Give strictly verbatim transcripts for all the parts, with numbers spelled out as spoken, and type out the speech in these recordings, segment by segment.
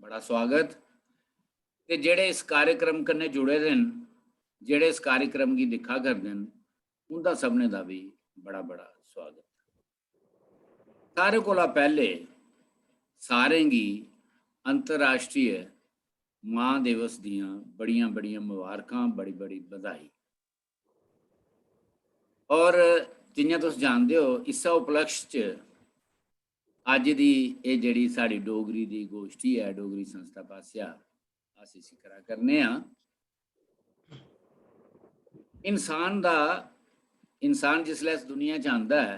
बड़ा स्वागत। ते जेह्ड़े इस कार्यक्रम कन्नै जुड़े दे न, जेह्ड़े इस कार्यक्रम गी दिक्खा करदे न, उं'दा सभनें दा बी बड़ा बड़ा स्वागत। सारे कोला पैह्ले सारें गी अंतर्राष्ट्रीय मां दिवस दियां बड़ियां बड़ियां मबारखां, बड़ी बड़ी बधाई। और जि'यां तुस जानदे ओ, इस्सै उपलक्ष च अज्ज दी एह् जेह्ड़ी साढ़ी डोगरी दी गोश्ठी ऐ, डोगरी संस्था पासेआ अस इसी करा करने आं। इंसान दा, इंसान जिसलै इस दुनिया च आंदा ऐ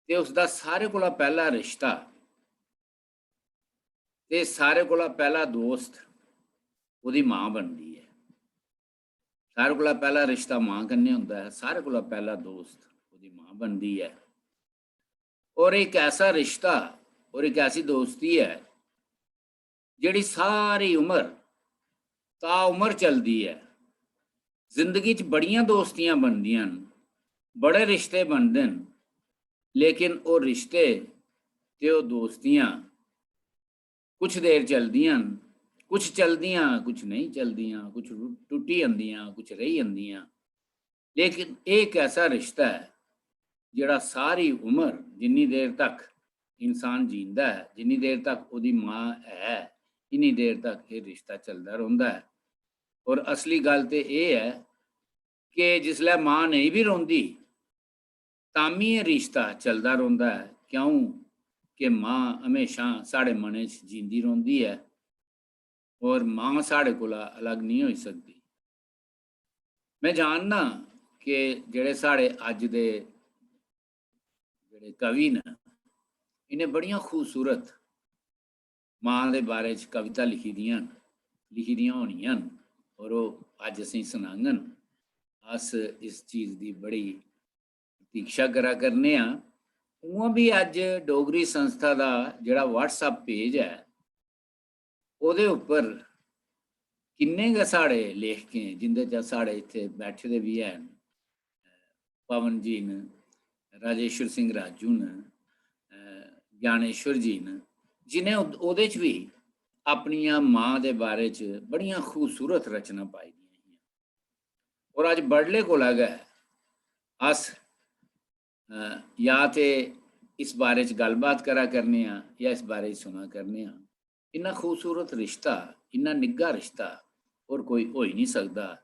ते उसदा सारे कोला पैह्ला रिश्ता ते सारे कोला पैह्ला दोस्त ओह्दी मां बनदी ऐ। सारे कोला पैह्ला रिश्ता मां कन्नै होंदा ऐ, सारे कोला पैह्ला दोस्त ओह्दी मां बनदी ऐ। और इक ऐसा रिश्ता और इक ऐसी दोस्ती ऐ जेह्ड़ी सारी उम्र, ताउम्र चलदी ऐ। जिंदगी च बड़ियां दोस्तियां बनदियां न, बड़े रिश्ते बनदे न, लेकिन ओह् रिश्ते ते ओह् दोस्तियां कुछ देर चलदियां न, कुछ चलदियां, कुछ नेईं चलदियां, कुछ रु-, टुट्टी जंदियां, कुछ रेही जंदियां। लेकिन एह् इक ऐसा रिश्ता ऐ जेह्ड़ा सारी उम्र, जिन्नी देर तक इंसान जींदा ऐ, जिन्नी देर तक ओह्दी मां ऐ, इन्नी देर तक एह् रिश्ता चलदा रौंह्दा ऐ। और असली गल्ल ते एह् ऐ कि जिसलै मां नेईं बी रौंह्दी, तां बी एह् रिश्ता चलदा रौंह्दा ऐ, क्यों कि मां म्हेशां साढ़े मनै च जींदी रौंह्दी ऐ और मां साढ़े कोला अलग निं होई सकदी। में जानना कि जेह्ड़े साढ़े अज्ज दे जेह्ड़े कवि न, इ'नें बड़ियां खूबसूरत मां दे बारे च कविता लिखी दियां न, लिखी दियां होनियां न, और ओह् अज्ज असेंगी सनाङन। अस इस चीज दी बड़ी प्रतीक्षा करा करने आं। उ'आं बी अज्ज डोगरी संस्था दा जेह्ड़ा WhatsApp page ऐ, ओह्दे उप्पर किन्ने गै साढ़े लेखकें, जिंदे चा साढ़े इत्थै बैठे दे बी हैन, पवन जी न, राजेश्वर सिंह राजू न, अ, ज्ञानेश्वर जी न, जिनें ओह्-, ओह्दे च बी अपनियां मां दे बारे च बड़ियां खूबसूरत रचनां पाई दियां हियां। और अज्ज बडले कोला गै अस, अ, या ते इस बारे च गल्लबात करा करने आं या इस बारे च सुना करने आं। इन्ना खूबसूरत रिश्ता, इन्ना निग्घा रिश्ता होर कोई होई निं सकदा।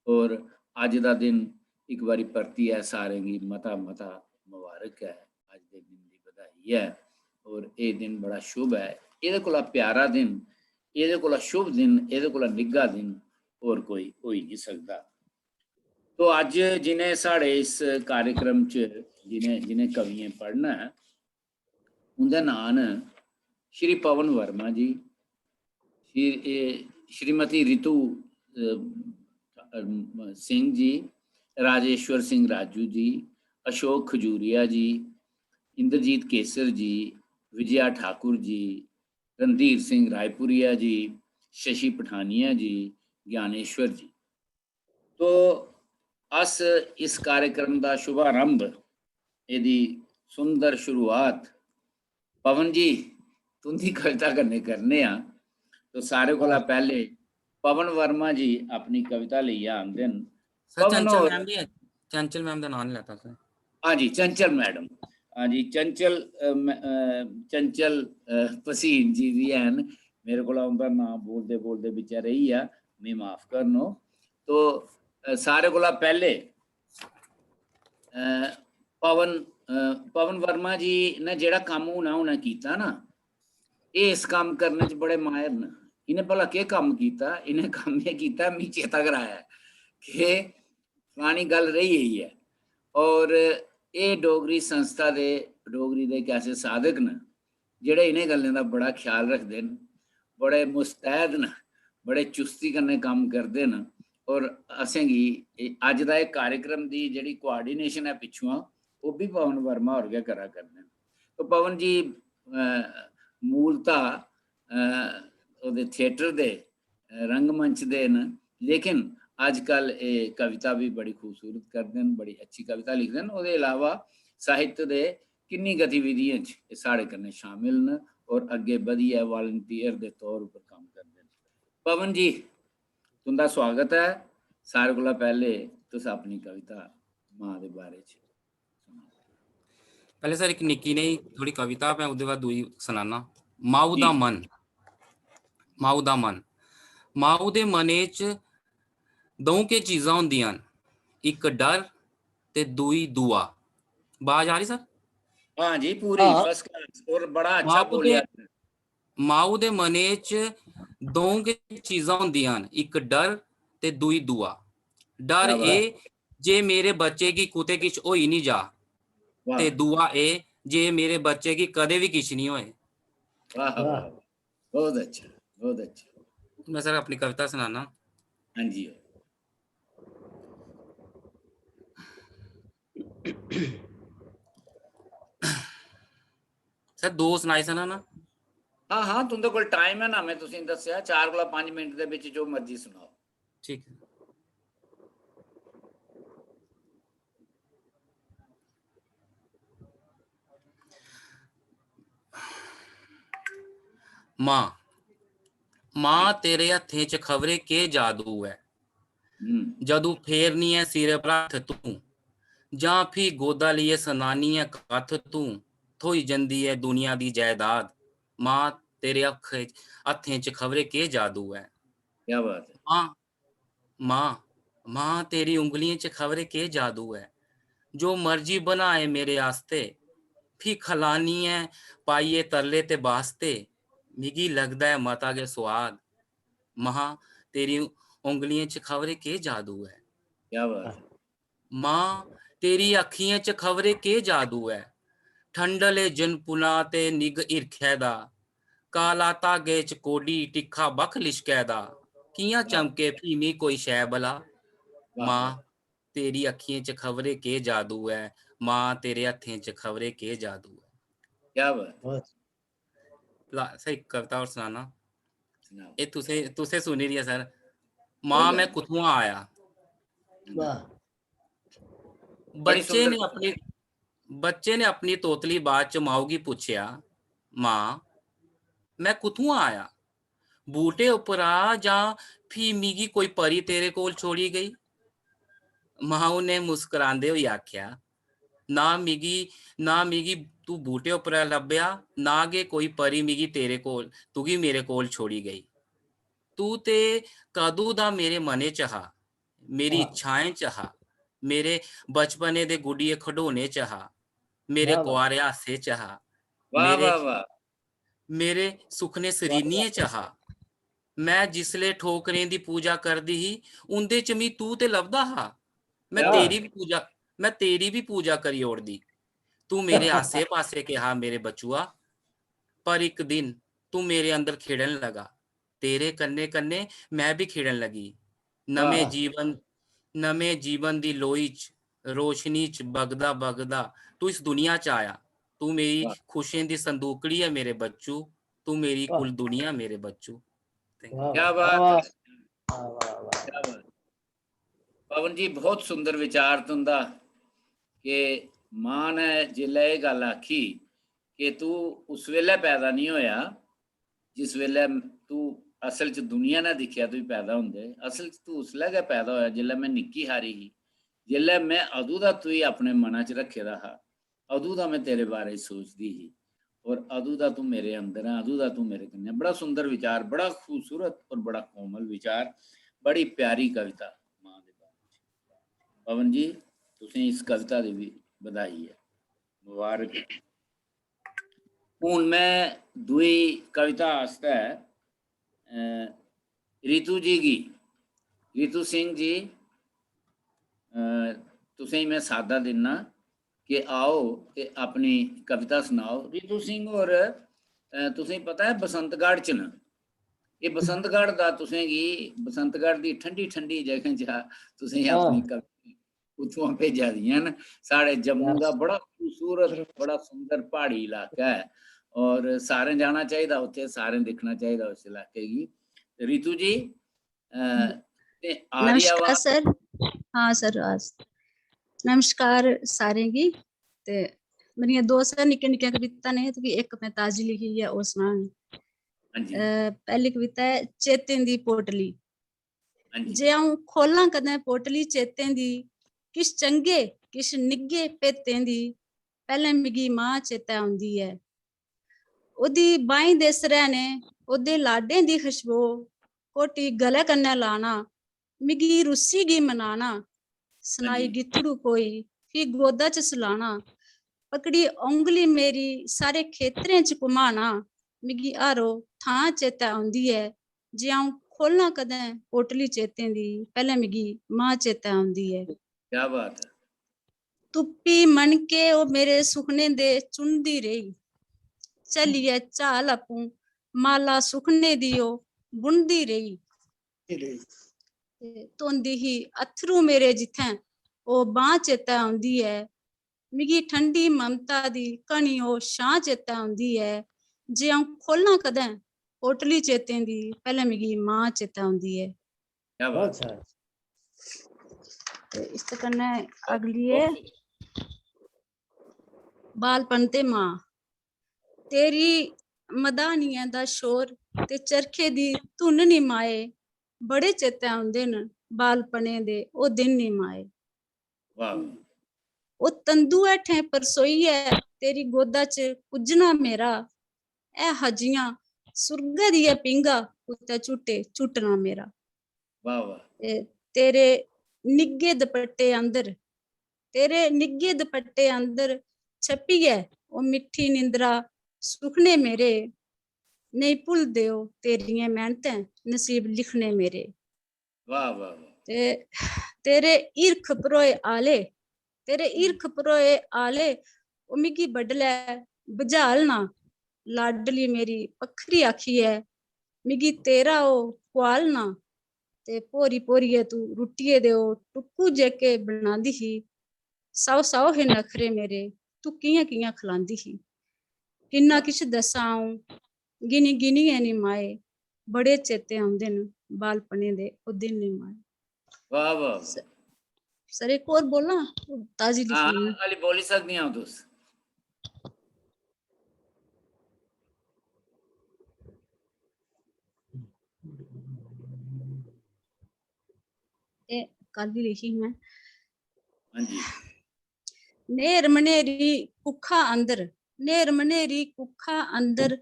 और अज्ज दा दिन इक बारी परतियै सारें गी मता मता मबारक ऐ, अज्ज दे दिन दी बधाई ऐ। और एह् दिन बड़ा शुभ ऐ, एह्दे कोला प्यारा दिन, एह्दे कोला शुभ दिन, एह्दे कोला निग्घा दिन होर कोई होई निं सकदा। तो अज्ज जिनें साढ़े इस कार्यक्रम च जिनें, जिनें कवियें पढ़ना ऐ, उं'दे नांऽ न श्री पवन वर्मा जी, श्री, ए, श्रीमती रितु, अ, अ, सिंह जी, राजेश्वर सिंह राजू जी, अशोक खजूरिया जी, इंद्रजीत केसर जी, विजया ठाकुर जी, रणधीर सिंह रायपुरिया जी, शशि पठानिया जी, ज्ञानेश्वर जी। तो अस इस कार्यक्रम दा शुभारंभ, एह्दी सुंदर शुरुआत पवन जी तुं'दी कविता कन्नै करने आं। तो सारे कोला पैह्ले पवन वर्मा जी अपनी कविता लेइयै आंदे न। सर, पवन चंचल होर मैम बी है, चंचल मैम दा नांऽ निं लैता सर। हां जी, चंचल मैडम। हां जी, चंचल, अ, म-, अ, चंचल, अ, भसीन जी बी हैन। मेरे कोला उं'दा नांऽ बोलदे बोलदे बिच्चा रेही गेआ, मी माफ करनो। तो, अ, सारे कोला पैह्ले, अ, पवन, अ, पवन वर्मा जी ने जेह्ड़ा कम्म हुनै हुनै कीता ना, एह् इस कम्म करने च बड़े माहिर न। इ'नें भला केह् कम्म कीता? इ'नें कम्म एह् कीता, मी चेता कराया कि फलानी गल्ल रेही गेई ऐ। और एह् डोगरी संस्था दे, डोगरी दे इक ऐसे साधक न जेह्ड़े इ'नें गल्लें दा बड़ा ख्याल रखदे न, बड़े मुस्तैद न, बड़े चुस्ती कन्नै कम्म करदे न। और असेंगी एह्, अज्ज दा एह् कार्यक्रम दी जेह्ड़ी coordination ऐ पिच्छुआं, ओह् बी पवन वर्मा होर गै करा करदे न। तो पवन जी, अ, मूलतः, अ, ओह्दे थिएटर दे, अ, रंगमंच दे न, लेकिन अजकल एह् कविता बी बड़ी खूबसूरत करदे न, बड़ी अच्छी कविता लिखदे न। ओह्दे अलावा साहित्य दे किन्नी गतिविधियें च एह् साढ़े कन्नै शामिल न और अग्गें बधियै वालंटियर दे तौर उप्पर कम्म करदे न। पवन जी, तुं'दा स्वागत ऐ। सारे कोला पैह्ले तुस अपनी कविता मां दे बारे च। पैह्ले सर इक निक्की नेही थोड़ी कविता, मैं ओह्दे बाद दूई सनाना। माऊ दा मन। माऊ दा मन। माऊ दे मनै च द'ऊं के चीजां होंदियां न, इक डर ते दूई दुआ। बाज आ रही सर? हाँ जी, पूरी first class। और बड़ा अच्छा बोलेआ। माऊ दे मनै च द'ऊं के चीजां होंदियां न, इक डर ते दूई दुआ। डर एह् जे मेरे बच्चे गी कुतै किश होई निं जा, ते दुआ एह् जे मेरे बच्चे गी कदें बी किश निं होए। वाह, वाह, बहुत अच्छा, बहुत अच्छा। मैं सर अपनी कविता सनाना। हाँ जी। सर दो सनाई सकना ना? हाँ, हाँ, तुंदे कोल time है ना, मैं तुसें दस्सेआ, चार कोला पंज मिनट दे बिच जो मर्जी सुनाओ। ठीक है। मां, मां, तेरे हत्थें च खबरे केह् जादू ऐ। जदू फेरनी ऐ सिरै पर हत्थ तूं, जां फ्ही गोदा लेइयै सनानी ऐ कत्थ तूं, थ्होई जंदी ऐ दुनिया दी जायदाद। मां, तेरे हत्थें च खबरे केह् जादू ऐ। क्या बात है। मां, मां, मां, तेरी उंगलियें च खबरे केह् जादू ऐ, जो मर्जी बनाए मेरे आस्तै, फ्ही खलानी ऐ पाइयै तरले ते बास्ते, मिगी लगदा ऐ मता गै सोआद। मां, तेरी उंगलियें च खबरे केह् जादू ऐ। क्या बात है। मां, तेरी अक्खियें च खबरे केह् जादू ऐ, ठंडल ए जनपुना ते निग हिरखै दा, काला धागे च कोडी टिक्खा बक्ख लिशकै दा, कि'यां चमके फ्ही मी कोई शै भला। मां, तेरी अक्खियें च खबरे केह् जादू ऐ, मां, तेरे हत्थें च खबरे केह् जादू ऐ। क्या बात। ला, सर, इक कविता होर सनाना। एह् तुसें, तुसें सुनी दी ऐ सर। मां, मैं कुत्थुआं आया। बच्चे ने अपनी, बच्चे ने अपनी तोतली बात च माऊ गी पुच्छेआ, मां, मैं कुत्थुआं आया? बूह्टे उप्परा जां फ्ही मिगी कोई परी तेरे कोल छोड़ी गई? माऊ ने मुस्करांदे होई आखेआ, ना मिगी, ना मिगी तू बूह्टे उप्परा लब्भेआ, ना गै कोई परी मिगी तेरे कोल, तुगी मेरे कोल छोड़ी गई। तू ते कदूं दा मेरे मनै च हा, मेरी इच्छाएं च हा, मेरे बचपने दे गुड्डिये खडोने च हा, मेरे कुआरे हासे च हा, मेरे, मेरे सुखने सरीनिये च हा। मैं जिसले ठोकरें दी पूजा करदी ही, उंदे च मी तू ते लभदा हा। मैं तेरी बी पूजा, मैं तेरी बी पूजा करी ओड़दी। तू मेरे आसे पासे के हा मेरे बचुआ, पर इक दिन तू मेरे अंदर खिड़न लगा। तेरे कन्ने कन्ने मैं भी खिड़न लगी। नमें जीवन, नमें जीवन दी लोई च, रोशनी च बगदा बगदा तू इस दुनिया च आया। तू मेरी खुशियें दी संदूकड़ी ऐ मेरे बच्चू, तू मेरी कुल दुनिया मेरे बच्चू। क्या बात है। क्या बात। पवन जी, बहुत सुंदर विचार तुंदा कि मां ने जिसलै एह् गल्ल आखी कि तू उस वेल्लै पैदा नहीं होया जिस वेल्लै तू असल च दुनिया ने दिक्खेआ तुगी पैदा होंदे, असल च तू उसलै गै पैदा होया जिसलै मैं निक्की हारी ही, जिसलै मैं अदूं दा तुगी अपने मना च रक्खे दा हा, अदूं दा मैं तेरे बारे च सोचदी ही और अदूं दा तू मेरे अंदर ऐ, अदूं दा तू मेरे कन्नै। बड़ा सुंदर विचार, बड़ा खूबसूरत और बड़ा कोमल विचार, बड़ी प्यारी कविता मां दे बारे च। पवन जी, तुसें इस कविता दी भी बधाई ऐ, मुबारक। हून मैं दूई कविता आस्तै, अ, रितु जी गी, रितु सिंह जी, अ, तुसेंगी मैं साद्दा दिन्ना कि आओ ते अपनी कविता सनाओ। रितु सिंह होर, अ, तुसेंगी पता ऐ बसंतगढ़ च न। एह् बसंतगढ़ दा तुसेंगी, बसंतगढ़ दी ठंडी ठंडी जगह चा तुसेंगी अपनी कविता उत्थुआं भेजा दियां न। साढ़े जम्मू दा बड़ा खूबसूरत, बड़ा सुंदर प्हाड़ी इलाका ऐ और सारें जाना चाहिदा उत्थे, सारें दिक्खना चाहिदा उस इलाके गी। रितु जी, अ, ते आ रही नमस्कार आवाज? सर। हाँ सर, आज नमस्कार सारें गी। ते मेरियां दो सै निक्कियां निक्कियां कविता ने, ते फ्ही इक में ताजी लिखी ऐ, ओह् सनाङ। हां जी। अ, पैह्ली कविता ऐ चेतें दी पोटली। हां जी। जे अ'ऊं खोह्लां कदें पोटली चेतें दी, किश चंगे, किश निग्घे भेतें दी, पैह्लें मिगी मां चेतै औंदी ऐ। ओह्दी बाहीं दे सरैह्ने, ओह्दे लाडें दी खशबो, घोटी गलै कन्नै लाना, मिगी रुस्सी गी मनाना, सनाई हां जी। गित्तड़ू कोई, फ्ही गोदा च सलाना, पकड़ी औंगली मेरी सारे खेतरें च घुमाना, मिगी हर ओह् थां चेतै औंदी ऐ, जे अ'ऊं खोह्लां कदें पोटली चेतें दी, पैह्लें मिगी मां चेतै औंदी ऐ। क्या बात ऐ। तुप्पी मनके ओह् मेरे सुखने दे चुनदी रेही, झल्लियै झाल आपूं माला सुखने दी ओह् बुनदी रेही। ते धोंदी ही अत्थरू मेरे जित्थें ओह् बांह् चेतै औंदी ऐ। मिगी ठंडी ममता दी घनी ओह् छां चेतै औंदी ऐ। जे अ'ऊं खोह्लां कदें पोटली चेतें दी, पैह्लें मिगी मां चेतै औंदी ऐ। क्या बात। अच्छा। ते इस कन्नै अगली ऐ बालपन ते मां। तेरी मधानियें दा शोर ते चरखे दी धुन नी माए, बड़े चेतै औंदे न बालपने दे ओह् दिन नी माए। वाह। ओह् तंदू हेठें परसोइयै तेरी गोदा च पुज्जना मेरा, ऐ हा जि'यां सुर्गै दिया पींघा कुतै झूटे झूटना मेरा। वाह वाह। ते तेरे निग्घे दपट्टे अंदर, तेरे निग्घे दपट्टे अंदर छप्पियै ओह् मिट्ठी निंदरा सुखने मेरे, नेईं भुलदे ओह् तेरियें मैह्नतें नसीब लिखने मेरे। वाह वाह वाह। ते तेरे हिरख भरोए आले, तेरे हिरख भरोए आले, ओह् मिगी बडलै बझाल ना, लाडली मेरी पक्खरी आखियै मिगी तेरा ओह् कुआल ना। ते भोरी भोरियै तू रुट्टिये दे ओह् टुक्कू जेह्के बनांदी ही, सौ सौ हे नखरे मेरे, तू कि'यां कि'यां खलांदी ही। किन्ना किश दस्सां अ'ऊं, गिनी गिनियै नी माए, बड़े चेते औंदे न बालपने दे ओह् दिन नी माए। वाह वाह। सर, इक होर बोलां, ताजी लिखी हां, दी। हाली बोली सकदियां ओ तुस। एह् कल बी लिखी ही में। हां जी। नेर मनेरी कुक्खा अंदर, नेर मनेरी कुक्खा अंदर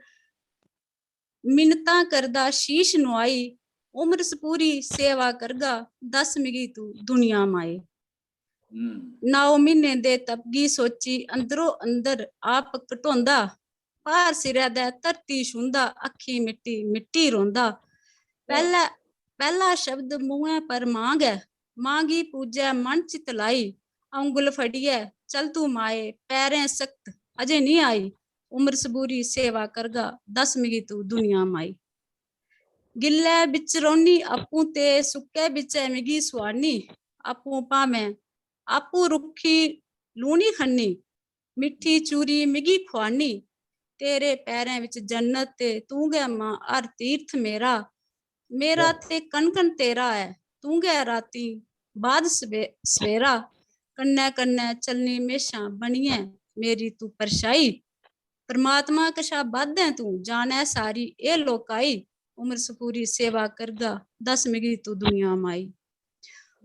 मिन्नतां करदा शीश नुआई, उम्र सपूरी सेवा करगा, दस मिगी तू दुनिया माए। हम्म। नौ म्हीने दे तप गी सोची अंदरो अंदर आप घटोंदा, भार सिरै दै धरती छूंदा, अक्खीं मिट्टी मिट्टी रोंदा। पैह्ला, पैह्ला शब्द मुंहै पर मां गै, मां गी पूजै मन चित लाई, औंगल फड़ियै चल तू माए, पैरें सख्त अजें निं आई, उम्र सबूरी सेवा करगा, दस मिगी तू दुनिया माई। गिल्लै बिच रौह्नी आपूं ते सुक्कै बिच्चै मिगी सुआनी, आपूं भामें आपूं रुक्खी लूनी खन्नी, मिट्ठी चूरी मिगी खुआनी। तेरे पैरें बिच जन्नत ते तूं गै मां हर तीर्थ मेरा। मेरा ते कन कन तेरा ऐ, तूं गै रातीं बाध सवे-, सवेरा। कन्नै कन्नै चलनी म्हेशां बनियै मेरी तूं परछाई। परमात्मा कशा बद्ध ऐं तूं, जानै सारी एह् लोकाई। उम्र सपूरी सेवा करगा, दस मिगी तूं दुनिया माई।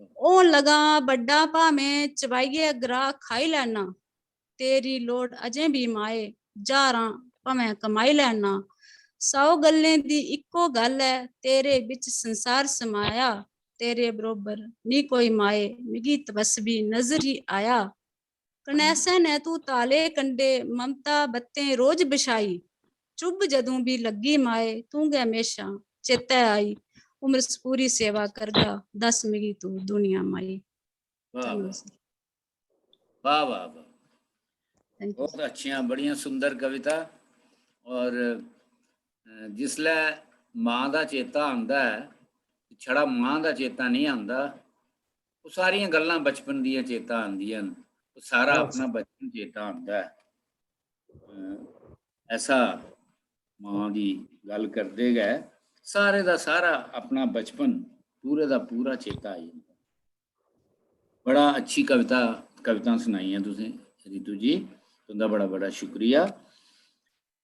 होन लगा बड्डा भामें चबाइयै ग्राह् खाई लैना, तेरी लोड़ अजें बी माए, ज्हारां भामें कमाई लैना। सौ गल्लें दी इक्को गल्ल ऐ, तेरे बिच संसार समाया, तेरे बरोबर निं कोई माए, मिगी तपस्वी नजर ही आया। कनैसें ने तूं ताले कंडे ममता बत्तें रोज बछाई, चुभ जदूं बी लग्गी माए, तूं गै म्हेशां चेतै आई। उम्र सपूरी सेवा करगा, दस मिगी तूं दुनिया माई। वाह, धन्नवाद वाह। सर। वाह, वाह, वाह। Thank you, बहुत अच्छियां, बड़ियां सुंदर कविता। और, अ, जिसलै मां दा चेता आंदा ऐ, छड़ा मां दा चेता नेईं आंदा, ओह् सारियां गल्लां बचपन दियां चेता आंदियां न, ओह् सारा बहुत अपना बचपन चेता आंदा ऐ। अ, ऐसा मां दी गल्ल करदे गै सारे दा सारा अपना बचपन पूरे दा पूरा चेता आई जंदा। बड़ा अच्छी कविता, कवितां सनाइयां तुसें रितु जी। तुं'दा बड़ा बड़ा शुक्रिया।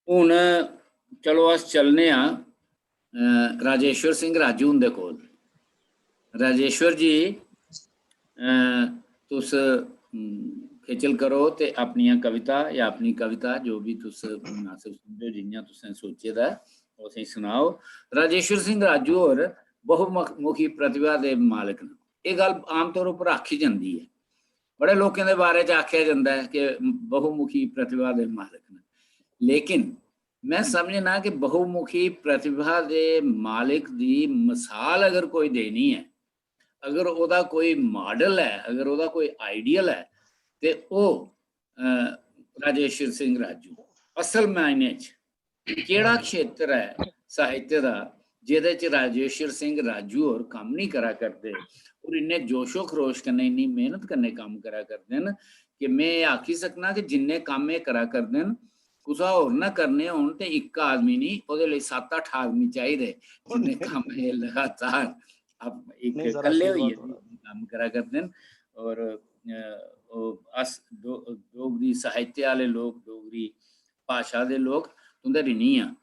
हून चलो अस चलने आं, अ, राजेश्वर सिंह राजू हुंदे कोल। राजेश्वर जी, अ, तुस, अम, खिचल करो ते अपनियां कविता जां अपनी कविता, जो बी तुस मुनासिब समझो, जि'यां तुसें सोचे दा ऐ, ओह् असेंगी सनाओ। राजेश्वर सिंह राजू होर बहुमुखी प्रतिभा दे मालक न। एह् गल्ल आमतौर उप्पर आखी जंदी ऐ, बड़े लोकें दे बारे च आखेआ जंदा ऐ कि बहुमुखी प्रतिभा दे मालक न, लेकिन में समझना कि बहुमुखी प्रतिभा दे मालक दी मसाल अगर कोई देनी ऐ, अगर ओह्दा कोई मॉडल ऐ, अगर ओह्दा कोई आइडियल ऐ, ते ओह्, अ, राजेश्वर सिंह राजू। असल मायने च केह्ड़ा क्षेत्र ऐ साहित्य दा जेह्दे च राजेश्वर सिंह राजू होर कम्म निं करा करदे और इन्ने जोशो खरोश कन्नै, इन्नी मेह्नत कन्नै कम्म करा करदे न कि में एह् आखी सकना कि जिन्ने कम्म एह् करा करदे न, कुसै होर ने करने होन ते इक आदमी निं, ओह्दे लेई सत्त अट्ठ आदमी चाहिदे, जिन्ने कम्म एह् लगातार अप-, इक नेईं सर, कल्ले आशीर्वाद होइयै थुआढ़ा। कम्म करा करदे न। और, अ, ओह् अस डो-, डोगरी साहित्य आह्ले लोक, डोगरी भाशा दे लोक तुं'दे ऋणी आं।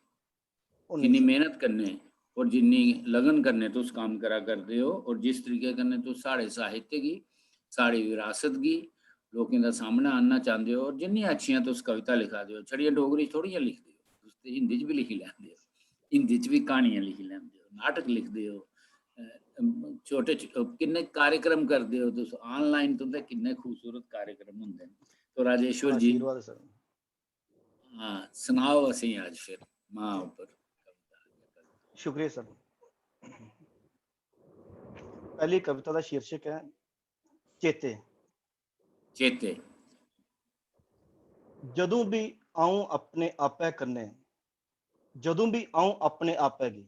ओह् जिन्नी नेईं सर। मेह्नत कन्नै और जिन्नी लगन कन्नै तुस कम्म करा करदे ओ और जिस तरीके कन्नै तुस साढ़े साहित्य गी, साढ़ी विरासत गी लोकें दे सामनै आह्नना चांह्दे ओ और जिन्नियां अच्छियां तुस कविता लिखा दे ओ, छड़ियां डोगरी च थोड़ियां लिखदे ओ, तुस ते हिंदी च बी लिखी लैंदे ओ, हिंदी च बी क्हानियां लिखी लैंदे ओ, नाटक लिखदे ओ, अ, अम, छोटे छ-, अ, किन्ने कार्यक्रम करदे ओ तुस, online तुं'दे किन्ने खूबसूरत कार्यक्रम होंदे न। तो राजेश्वर जी, आशीर्वाद सर। हां, सनाओ असेंगी अज्ज फिर मां उप्पर। शुक्रिया सर। पैह्ली कविता दा शीर्षक ऐ चेते। चेते। जदूं बी अ'ऊं अपने आपै कन्नै, जदूं बी अ'ऊं अपने आपै गी,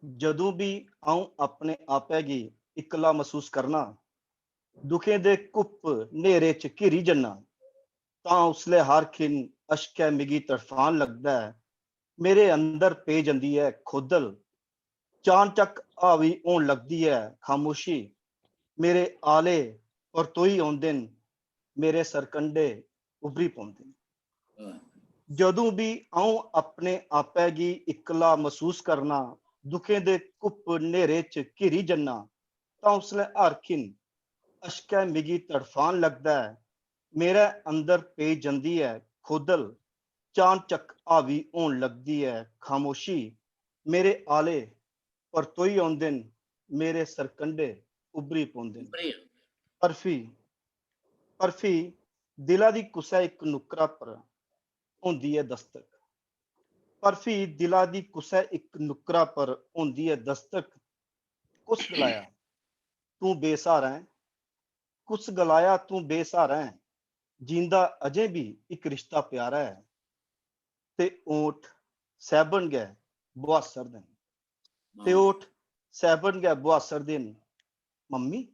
जदूं बी अ'ऊं अपने आपै गी इक्कला मसूस करना, दुखें दे घुप्प न्हेरे च घिरी जन्ना, तां उसलै हर खिन अश्कै मिगी तड़फान लगदा ऐ। मेरे अंदर पेई जंदी ऐ खोदल, चानचक्क हावी होन लगदी ऐ खामोशी। मेरे आले परतोई औंदे न, मेरे सरकंडे उब्भरी पौंदे न। हां। जदूं बी अ'ऊं अपने आपै गी इक्कला मसूस करना, दुखें दे घुप्प न्हेरे च घिरी जन्ना, तां उसलै हर खिन अश्कै मिगी तड़फान लगदा ऐ। मेरे अंदर पेई जंदी ऐ खोदल, चानचक्क हावी होन लगदी ऐ खामोशी। मेरे आले परतोई औंदे न, मेरे सरकंडे उब्भरी पौंदे न। उब्भरी औंदे न। पर फ्ही, पर फ्ही दिला दी कुसै इक नुक्करा पर होंदी ऐ दस्तक। पर फ्ही दिला दी कुसै इक नुक्करा पर होंदी ऐ दस्तक। कुस गलाया तूं बेसहारा ऐं? कुस गलाया तूं बेसहारा ऐं? जींदा अजें बी इक रिश्ता प्यारा ऐ। ते ओठ सैबन गै बुहासर दे न। ते ओठ सैबन गै बुहासर दे न, मम्मी।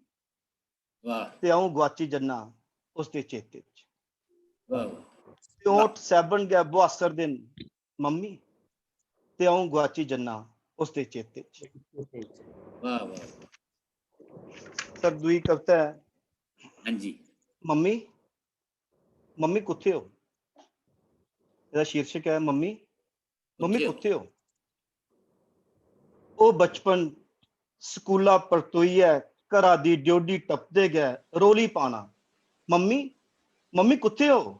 वाह। ते अ'ऊं गुआची जन्ना उसदे चेते च। वाह, वाह। ते ओठ सैबन गै बुहासर दे न, मम्मी। ते अ'ऊं गुआची जन्ना उसदे चेते च। वाह, वाह। सर, दूई कविता ऐ। हां जी। मम्मी, मम्मी कुत्थे ओ? एह्दा शीर्षक ऐ मम्मी, मम्मी कुत्थे ओ? कुत्थे ओ? ओह् बचपन, स्कूला परतोइयै घरा दी ड्योढी टपदे गै रोली पाना, मम्मी, मम्मी कुत्थे ओ?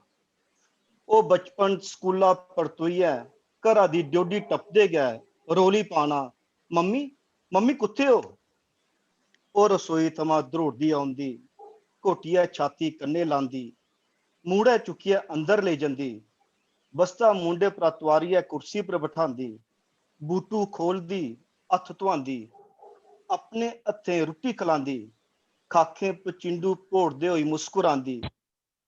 ओह् बचपन, स्कूला परतोइयै घरा दी ड्योढी टपदे गै रोली पाना, मम्मी, मम्मी कुत्थे ओ? ओह् रसोई थमां द्रोड़दी औंदी, घोटियै छाती कन्नै लांदी, मूढै चुक्कियै अंदर लेई जंदी, बस्ता मूंढे परा तुआरियै कुर्सी पर बठांदी, बूटू खोह्लदी, हत्थ धुआंदी, अपने हत्थें रुट्टी खलांदी, खाखें पचिंडू भोड़दे होई मुस्कुरांदी,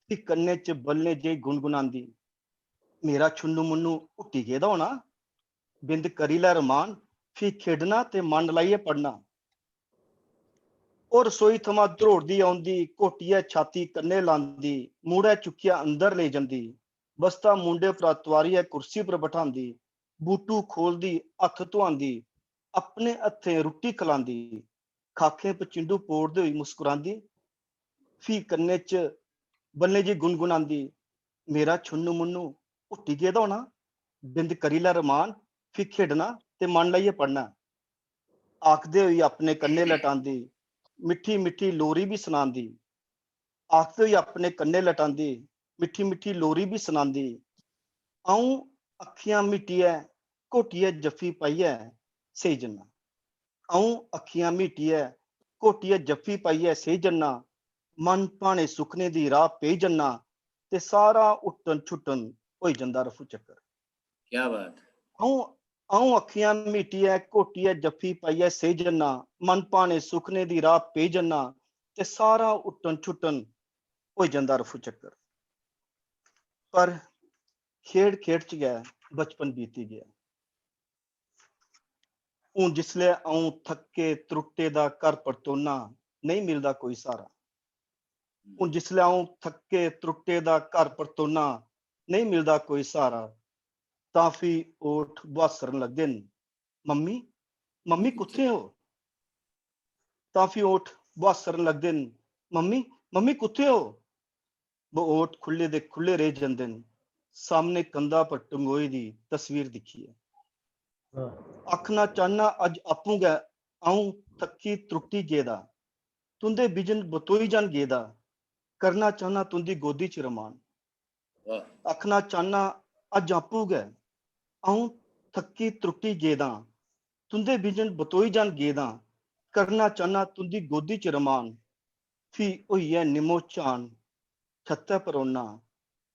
फ्ही कन्नै च बल्लें जेही गुनगुनांदी, मेरा छुन्नू मुन्नू हुट्टी गेदा होना, बिंद करी लै रमान, फ्ही खेढना ते मन लाइयै पढ़ना। ओह् रसोई थमां द्रोड़दी औंदी, घोटियै छाती कन्नै लांदी, मूढै चुक्कियै अंदर लेई जंदी, बस्ता मूंढे परा तुआरियै कुर्सी पर बठांदी, बूटू खोह्लदी, हत्थ धुआंदी, अपने हत्थें रुट्टी खलांदी, खाखें पचिंडू पोड़दे होई मुस्कुरांदी, फ्ही कन्नै च बल्लें जी गुनगुनांदी, मेरा छुन्नू मुन्नू हुट्टी गेदा होना। बिंद करी लै रमान, फ्ही खेढना ते मन लाइयै पढ़ना। आखदे होई अपने कन्नै लटांदी, मिट्ठी मिट्ठी लोरी बी सनांदी। आखदे होई अपने कन्नै लटांदी, मिट्ठी मिट्ठी लोरी बी सनांदी। अ'ऊं अक्खियां मिटियै, घोटियै जफ्फी पाइयै सेई जन्ना। अ'ऊं अक्खियां मिटियै, घोटियै जफ्फी पाइयै सेई जन्ना। मन भाने सुखने दी राह पेई जन्ना, ते सारा हुट्टन छुट्टन होई जंदा रफू चक्कर। क्या बात। अ'ऊं अ'ऊं अक्खियां मिटियै, घोटियै जफ्फी पाइयै सेई जन्ना। मन भाने सुखने दी राह पेई जन्ना, ते सारा हुट्टन छुट्टन होई जंदा रफू चक्कर। पर खेढ खेढ च गै बचपन बीती गेआ। हून जिसलै अ'ऊं थक्के त्रुट्टे दा घर परतोना, नेईं मिलदा कोई स्हारा। हून जिसलै अ'ऊं थक्के त्रुट्टे दा घर परतोना, नेईं मिलदा कोई स्हारा, तां फ्ही ओठ बुहासरन लगदे न, मम्मी, मम्मी कुत्थै ओ? तां फ्ही ओठ बुहासरन लगदे न, मम्मी, मम्मी कुत्थै ओ? बओट खु'ल्ले दे खु'ल्ले रेही जंदे न, सामने कंधा पर टंगोई दी तस्वीर दिक्खियै। आखना चाह्न्नां अज्ज आपूं गै, अ'ऊं थक्की त्रुट्टी गेदा, तुं'दे बिजन बतोई जन गेदा, करना चाह्न्नां तुं'दी गोदी च रमान। आखना चाह्न्नां अज्ज आपूं गै, अ'ऊं थक्की त्रुट्टी गेदा, तुं'दे बिजन बतोई जन गेदा, करना चाह्न्नां तुं'दी गोदी च रमान। फ्ही होइयै निम्मो झान छत्तै पर औन्ना,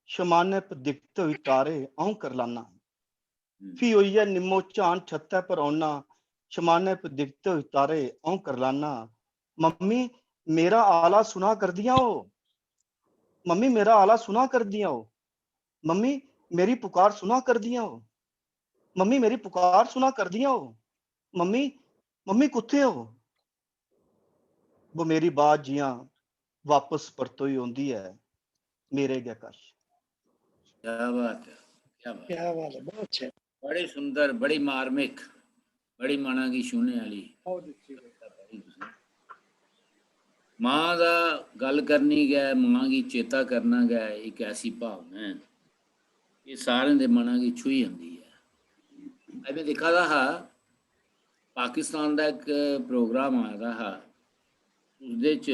शमानै पर दिखदे होई तारे अ'ऊं करलान्ना। फ्ही होइयै निम्मो झान छत्तै पर औन्ना, शमानै पर दिखदे होई तारे अ'ऊं करलान्ना। मम्मी मेरा आला सुना करदियां ओ, मम्मी मेरा आला सुना करदियां ओ, मम्मी मेरी पुकार सुना करदियां ओ, मम्मी मेरी पुकार सुना करदियां ओ, मम्मी, मम्मी कुत्थै ओ? वो मेरी बात जियां वापस परतोई औंदी ऐ मेरे गै कश। क्या बात है, क्या बात। क्या बात है, बहुत अच्छा। बड़ी सुंदर, बड़ी मार्मिक, बड़ी मना गी छूहने आह्ली। बहुत अच्छी बात। मां दा गल्ल करनी गै, मां गी चेता करना गै इक ऐसी भावना ऐ, एह् सारें दे मना गी छूही जंदी ऐ। अज्ज में दिक्खा दा हा, पाकिस्तान दा इक प्रोग्राम आए दा हा, उसदे च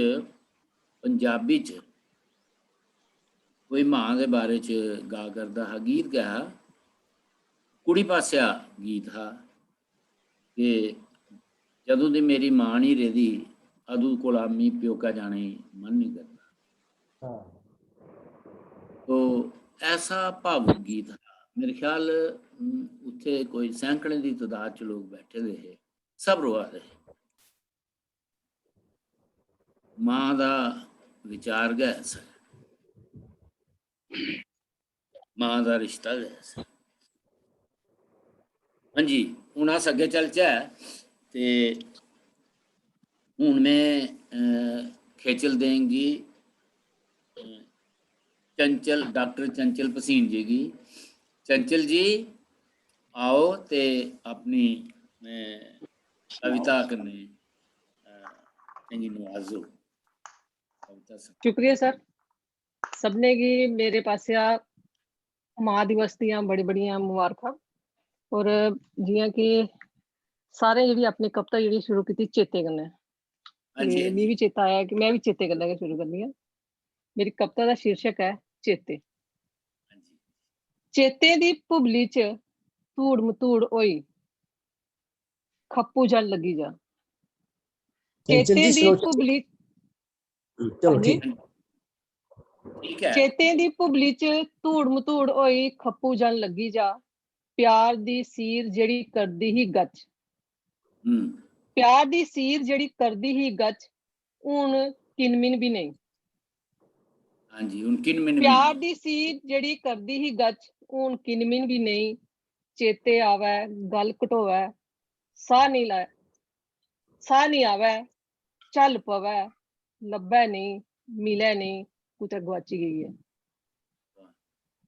पंजाबी च कोई मां दे बारे च गा करदा हा, गीत गै हा, कुड़ी पासेआ गीत हा कि जदूं दी मेरी मां निं रेह्दी, अदूं कोला मी प्योका जाने गी मन निं करदा। हाँ। तो ऐसा भावुक गीत हा। मेरे ख्याल, उम, उत्थे कोई सैकड़ें दी तादाद च लोग बैठे दे हे, सब रोआ दे हे। मां दा विचार गै ऐसा ऐ, मां दा रिश्ता गै ऐसा ऐ। हां जी, हुन अस अग्गें चलचै ते हुन में, अ, खेचल देंग गी, अ, चंचल, डाक्टर चंचल भसीन जी गी। चंचल जी, आओ ते अपनी, अ, कविता कन्नै, अ, असेंगी नवाजो। कविता सुनाओ। शुक्रिया सर, सभनें गी मेरे पासेआ मां दिवस दियां बड़ी बड़ियां मुबारखां। और जियां कि सारें जेह्ड़ी अपनी कविता जेह्ड़ी शुरू कीती चेते कन्नै, हां जी, ते हां मिगी जी। बी चेता आया कि में बी चेते कन्नै गै शुरू करनी आं। मेरी कविता दा शीर्षक ऐ चेते। हां जी। चेतें दी भुबली च धूड़ मधूड़ होई, खप्पू जन लग्गी जा। चंचल चेतें जी, दी slow भुबली चलो, हां जी। ठीक। ठीक ऐ। चेतें दी भुबली च धूड़ मधूड़ होई, खप्पू जन लग्गी जा। प्यार दी सीर जेह्ड़ी करदी ही गच, हम्म। प्यार दी सीर जेह्ड़ी करदी ही गच, हून किनमिन बी नेईं। हां जी, हून किनमिन बी प्यार नेईं। दी सीर जेह्ड़ी करदी ही गच, हून किनमिन बी नेईं। चेते आवै, गल घटोवै, साह् नेईं लै, साह् नेईं आवै, झल्ल पवै, लब्भै नेईं, मिलै नेईं, कुतै गुआची गेई ऐ।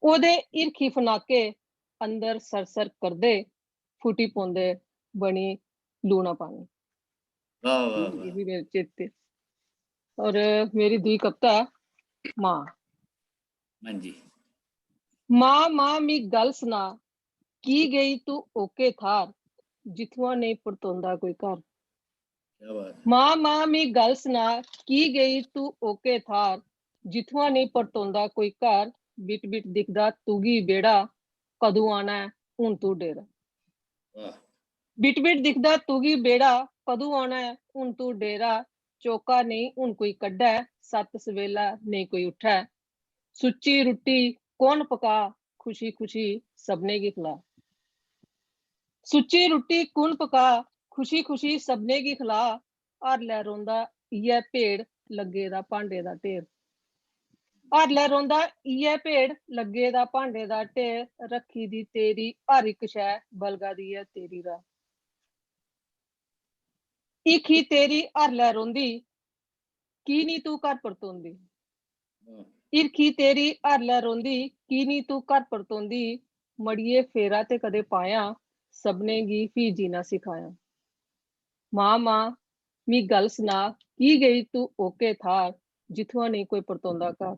ओह्दे हिरखी फनाके अंदर सर-सर करदे, फुटी पौंदे बनी लूना पानी। वाह, वाह, एह् वाह। बी मेरे चेते। और मेरी दूई कविता ऐ मां। हां जी। मां, मां, मी गल्ल सना, की गेई तू ओके थार, जित्थुआं नेईं परतोंदा कोई घर? क्या बात है। मां, मां, मी गल्ल सना, की गेई तू ओके थार, जित्थुआं नेईं परतोंदा कोई घर? बिट बिट दिखदा तुगी बेड़ा, कदूं आना ऐ हून तू डेरा? वाह। बिट बिट दिखदा तुगी बेड़ा, कदूं आना ऐ हून तू डेरा? चौका नेईं हून कोई कड्ढै, सत्त सवेला नेईं कोई उट्ठै। सुच्ची रुट्टी कौन पका, खुशी खुशी सभनें गी खला। सुच्ची रुट्टी कु'न पका, खुशी खुशी सभनें गी खला। हर लै रौंह्दा इ'यै भेड़, लग्गे दा भांडे दा ढेर। हर लै रौंह्दा इ'यै भेड़, लग्गे दा भांडे दा ढेर। रक्खी दी तेरी हर इक शै, बलगा दी ऐ तेरी राऽ। हिरखी तेरी हर लै रौंह्दी, की निं तू घर परतोंदी? हिरखी तेरी हर लै रौंह्दी, की निं तू घर परतोंदी? मड़िये फेरा ते कदें पायां, सभनें गी फ्ही जीना सखायां। मां, मां, मी गल्ल सना, की गेई तू ओके थार, जित्थुआं नेईं कोई परतोंदा घर?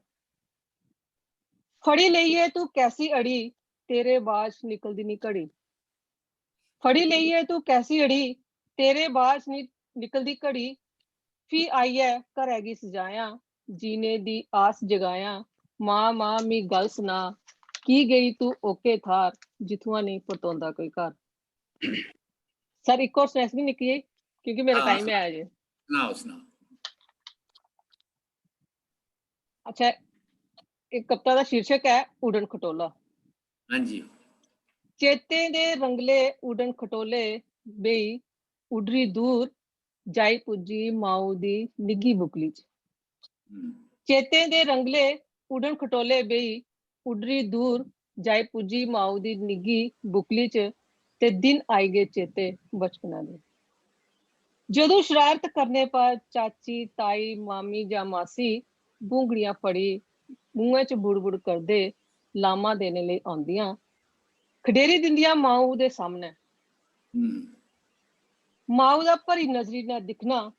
फड़ी लेइयै तू कैसी अड़ी, तेरे बाज निकलदी निं घड़ी। फड़ी लेइयै तू कैसी अड़ी, तेरे बाज नि-, निकलदी घड़ी। फ्ही आइयै घरै गी सजायां, जीने दी आस जगायां। मां, मां, मी गल्ल सना, की गेई तू ओके थार, जित्थुआं नेईं परतोंदा कोई घर? सर, इक होर सुनाई सकनी निक्की जेही, क्योंकि मेरा हां, टाइम ऐ अजें। सनाओ, सनाओ। अच्छा, इक कविता दा शीर्षक ऐ उड़न खटोला। हां जी। चेतें दे रंगले उड़न खटोले बेही उड्डरी दूर, जाई पुज्जी माऊ दी निग्घी बुकली च। हम्म। चेतें दे रंगले उड़न खटोले बेही उड्डरी दूर, जाई पुज्जी माऊ दी निग्घी बुकली च, ते दिन आई गे चेते बचपना दे। जदूं शरारत करने पर चाची, ताई, मामी जां मासी बूंगड़ियां फड़ी मुंहै च बुड़-बुड़ करदे लामा देने लेई औंदियां, खडेरी दिंदियां माऊ दे सामनै। हम्म। माऊ दा भरी नजरी नै दिक्खना,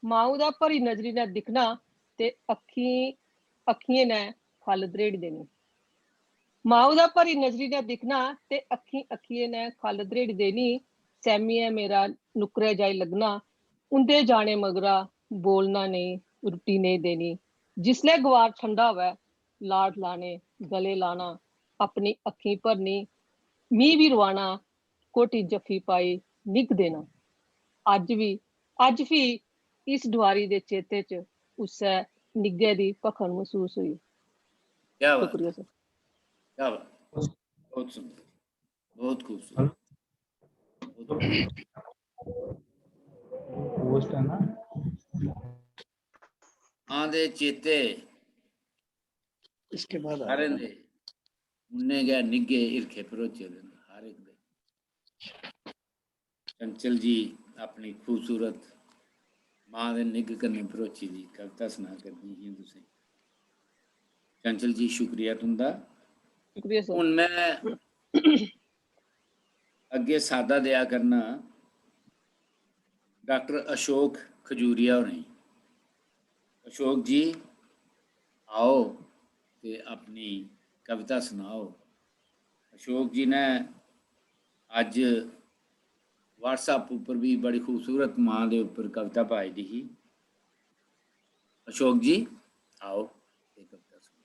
माऊ दा भरी नजरी नै दिक्खना ते अक्खीं, अक्खियें नै खल्ल दरेड़ी देनी। माऊ दा भरी नजरी नै दिक्खना ते अक्खीं, अक्खियें नै खल्ल दरेड़ी देनी। सैमियै मेरा नुक्करै जाई लग्गना। उं'दे जाने मगरा बोलना नेईं, रुट्टी नेईं देनी। जिसलै गवार ठंडा होऐ, लाड लाने, गले लाना, अपनी अक्खीं भरनी, मी बी रोआना, घोटी जफ्फी पाई निग्घ देना। अज्ज बी, अज्ज फ्ही इस डुआरी दे चेते च उस्सै निग्घै दी भखन मसूस होई। क्या बात शुक्रिया है। सर। क्या बात। बहुत सुंदर, बहुत खूबसूरत। बहुत खूबसूरत। पोस्ट है ना। हां दे चेते इसके बाद आ सारें रहा है। दे उन्ने गै निग्घे हिरखे भरोचे दे न हर इक दे। चंचल जी अपनी खूबसूरत मां दे निग्घ कन्नै भरोची दी कविता सना करदी ही तुसें। चंचल जी, शुक्रिया तुंदा। शुक्रिया सर। हुन मैं अग्गें साद्दा देआ करना डाक्टर अशोक खजूरिया होरें गी। अशोक जी, आओ ते अपनी कविता सनाओ। अशोक जी ने अज्ज WhatsApp उप्पर भी बड़ी खूबसूरत मां दे उप्पर कविता पाई दी ही। अशोक जी, आओ, ये कविता सुनो।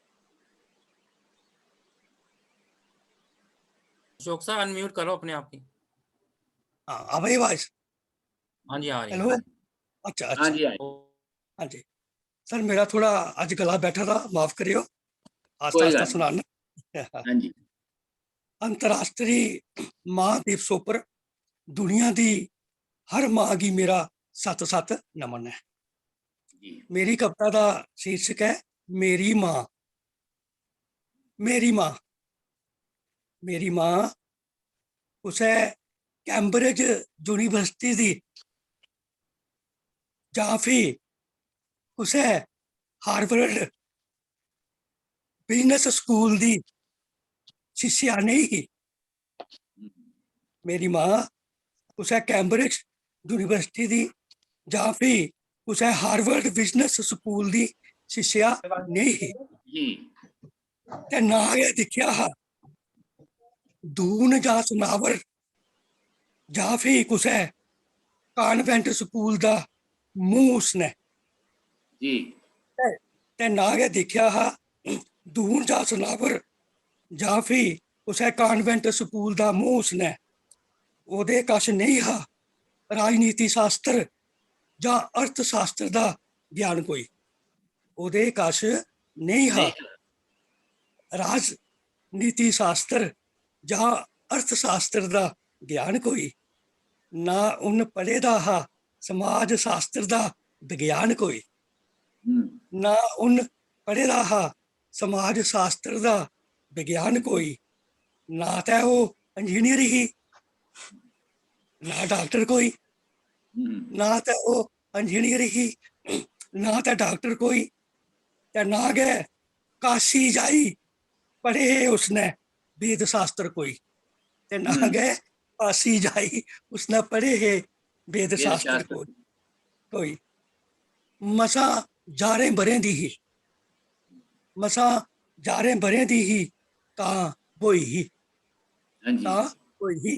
अशोक सर, unmute करो अपने आप ही। हाँ, आ भाई आवाज? हाँ जी, आ रही है। Hello? अच्छा, हाँ अच्छा। जी, आ रही। हाँ जी। सर, मेरा थोड़ा अज्ज गला बैठा दा, माफ करेओ। आस्ता, कोई आस्ता गल्ल निं। सुनाना। हाँ जी। अंतर्राष्ट्री मां दिवस उप्पर दुनिया दी हर मां गी मेरा सत्त सत्त नमन ऐ। जी। मेरी कविता दा शीर्षक ऐ मेरी मां। मेरी मां, मेरी मां कुसै Cambridge University दी जां फ्ही कुसै Harvard Business School दी शिष्या नेईं ही। मेरी मां कुसै Cambridge University दी जां फ्ही कुसै Harvard Business School दी शिष्या नेईं ही। जी। ते ना गै दिक्खेआ हा दून जां सनावर, जां फ्ही कुसै कान्वेंट स्कूल दा मूंह उसने। जी। ते, ते ना गै दिक्खेआ हा दून जां सनावर, जां फ्ही कुसै कान्वेंट स्कूल दा मूंह उसने। ओह्दे कश नेईं हा राजनीति शास्त्र जां अर्थशास्त्र दा ज्ञान कोई। ओह्दे कश नेईं हा नेईं हा। राजनीति शास्त्र जां अर्थशास्त्र दा ज्ञान कोई। ना उन पढ़े दा हा समाज शास्त्र दा विज्ञान कोई। हम्म। ना उन पढ़े दा हा समाज शास्त्र दा विज्ञान कोई। ना ते ओह् इंजीनियर ही, ना डॉक्टर कोई। हम्म। ना ते ओह् इंजीनियर ही, ना ते डॉक्टर कोई, ते ना गै काशी जाई पढ़े हे उसने वेद शास्त्र कोई, ते ना हम्म। गै काशी जाई उसने पढ़े हे वेद वेद शास्त्र शास्त्र। कोई। कोई मसां जारें ब'रें दी ही, मसां जारें ब'रें दी ही तां ब्होई ही, हां जी। तां ब्होई ही।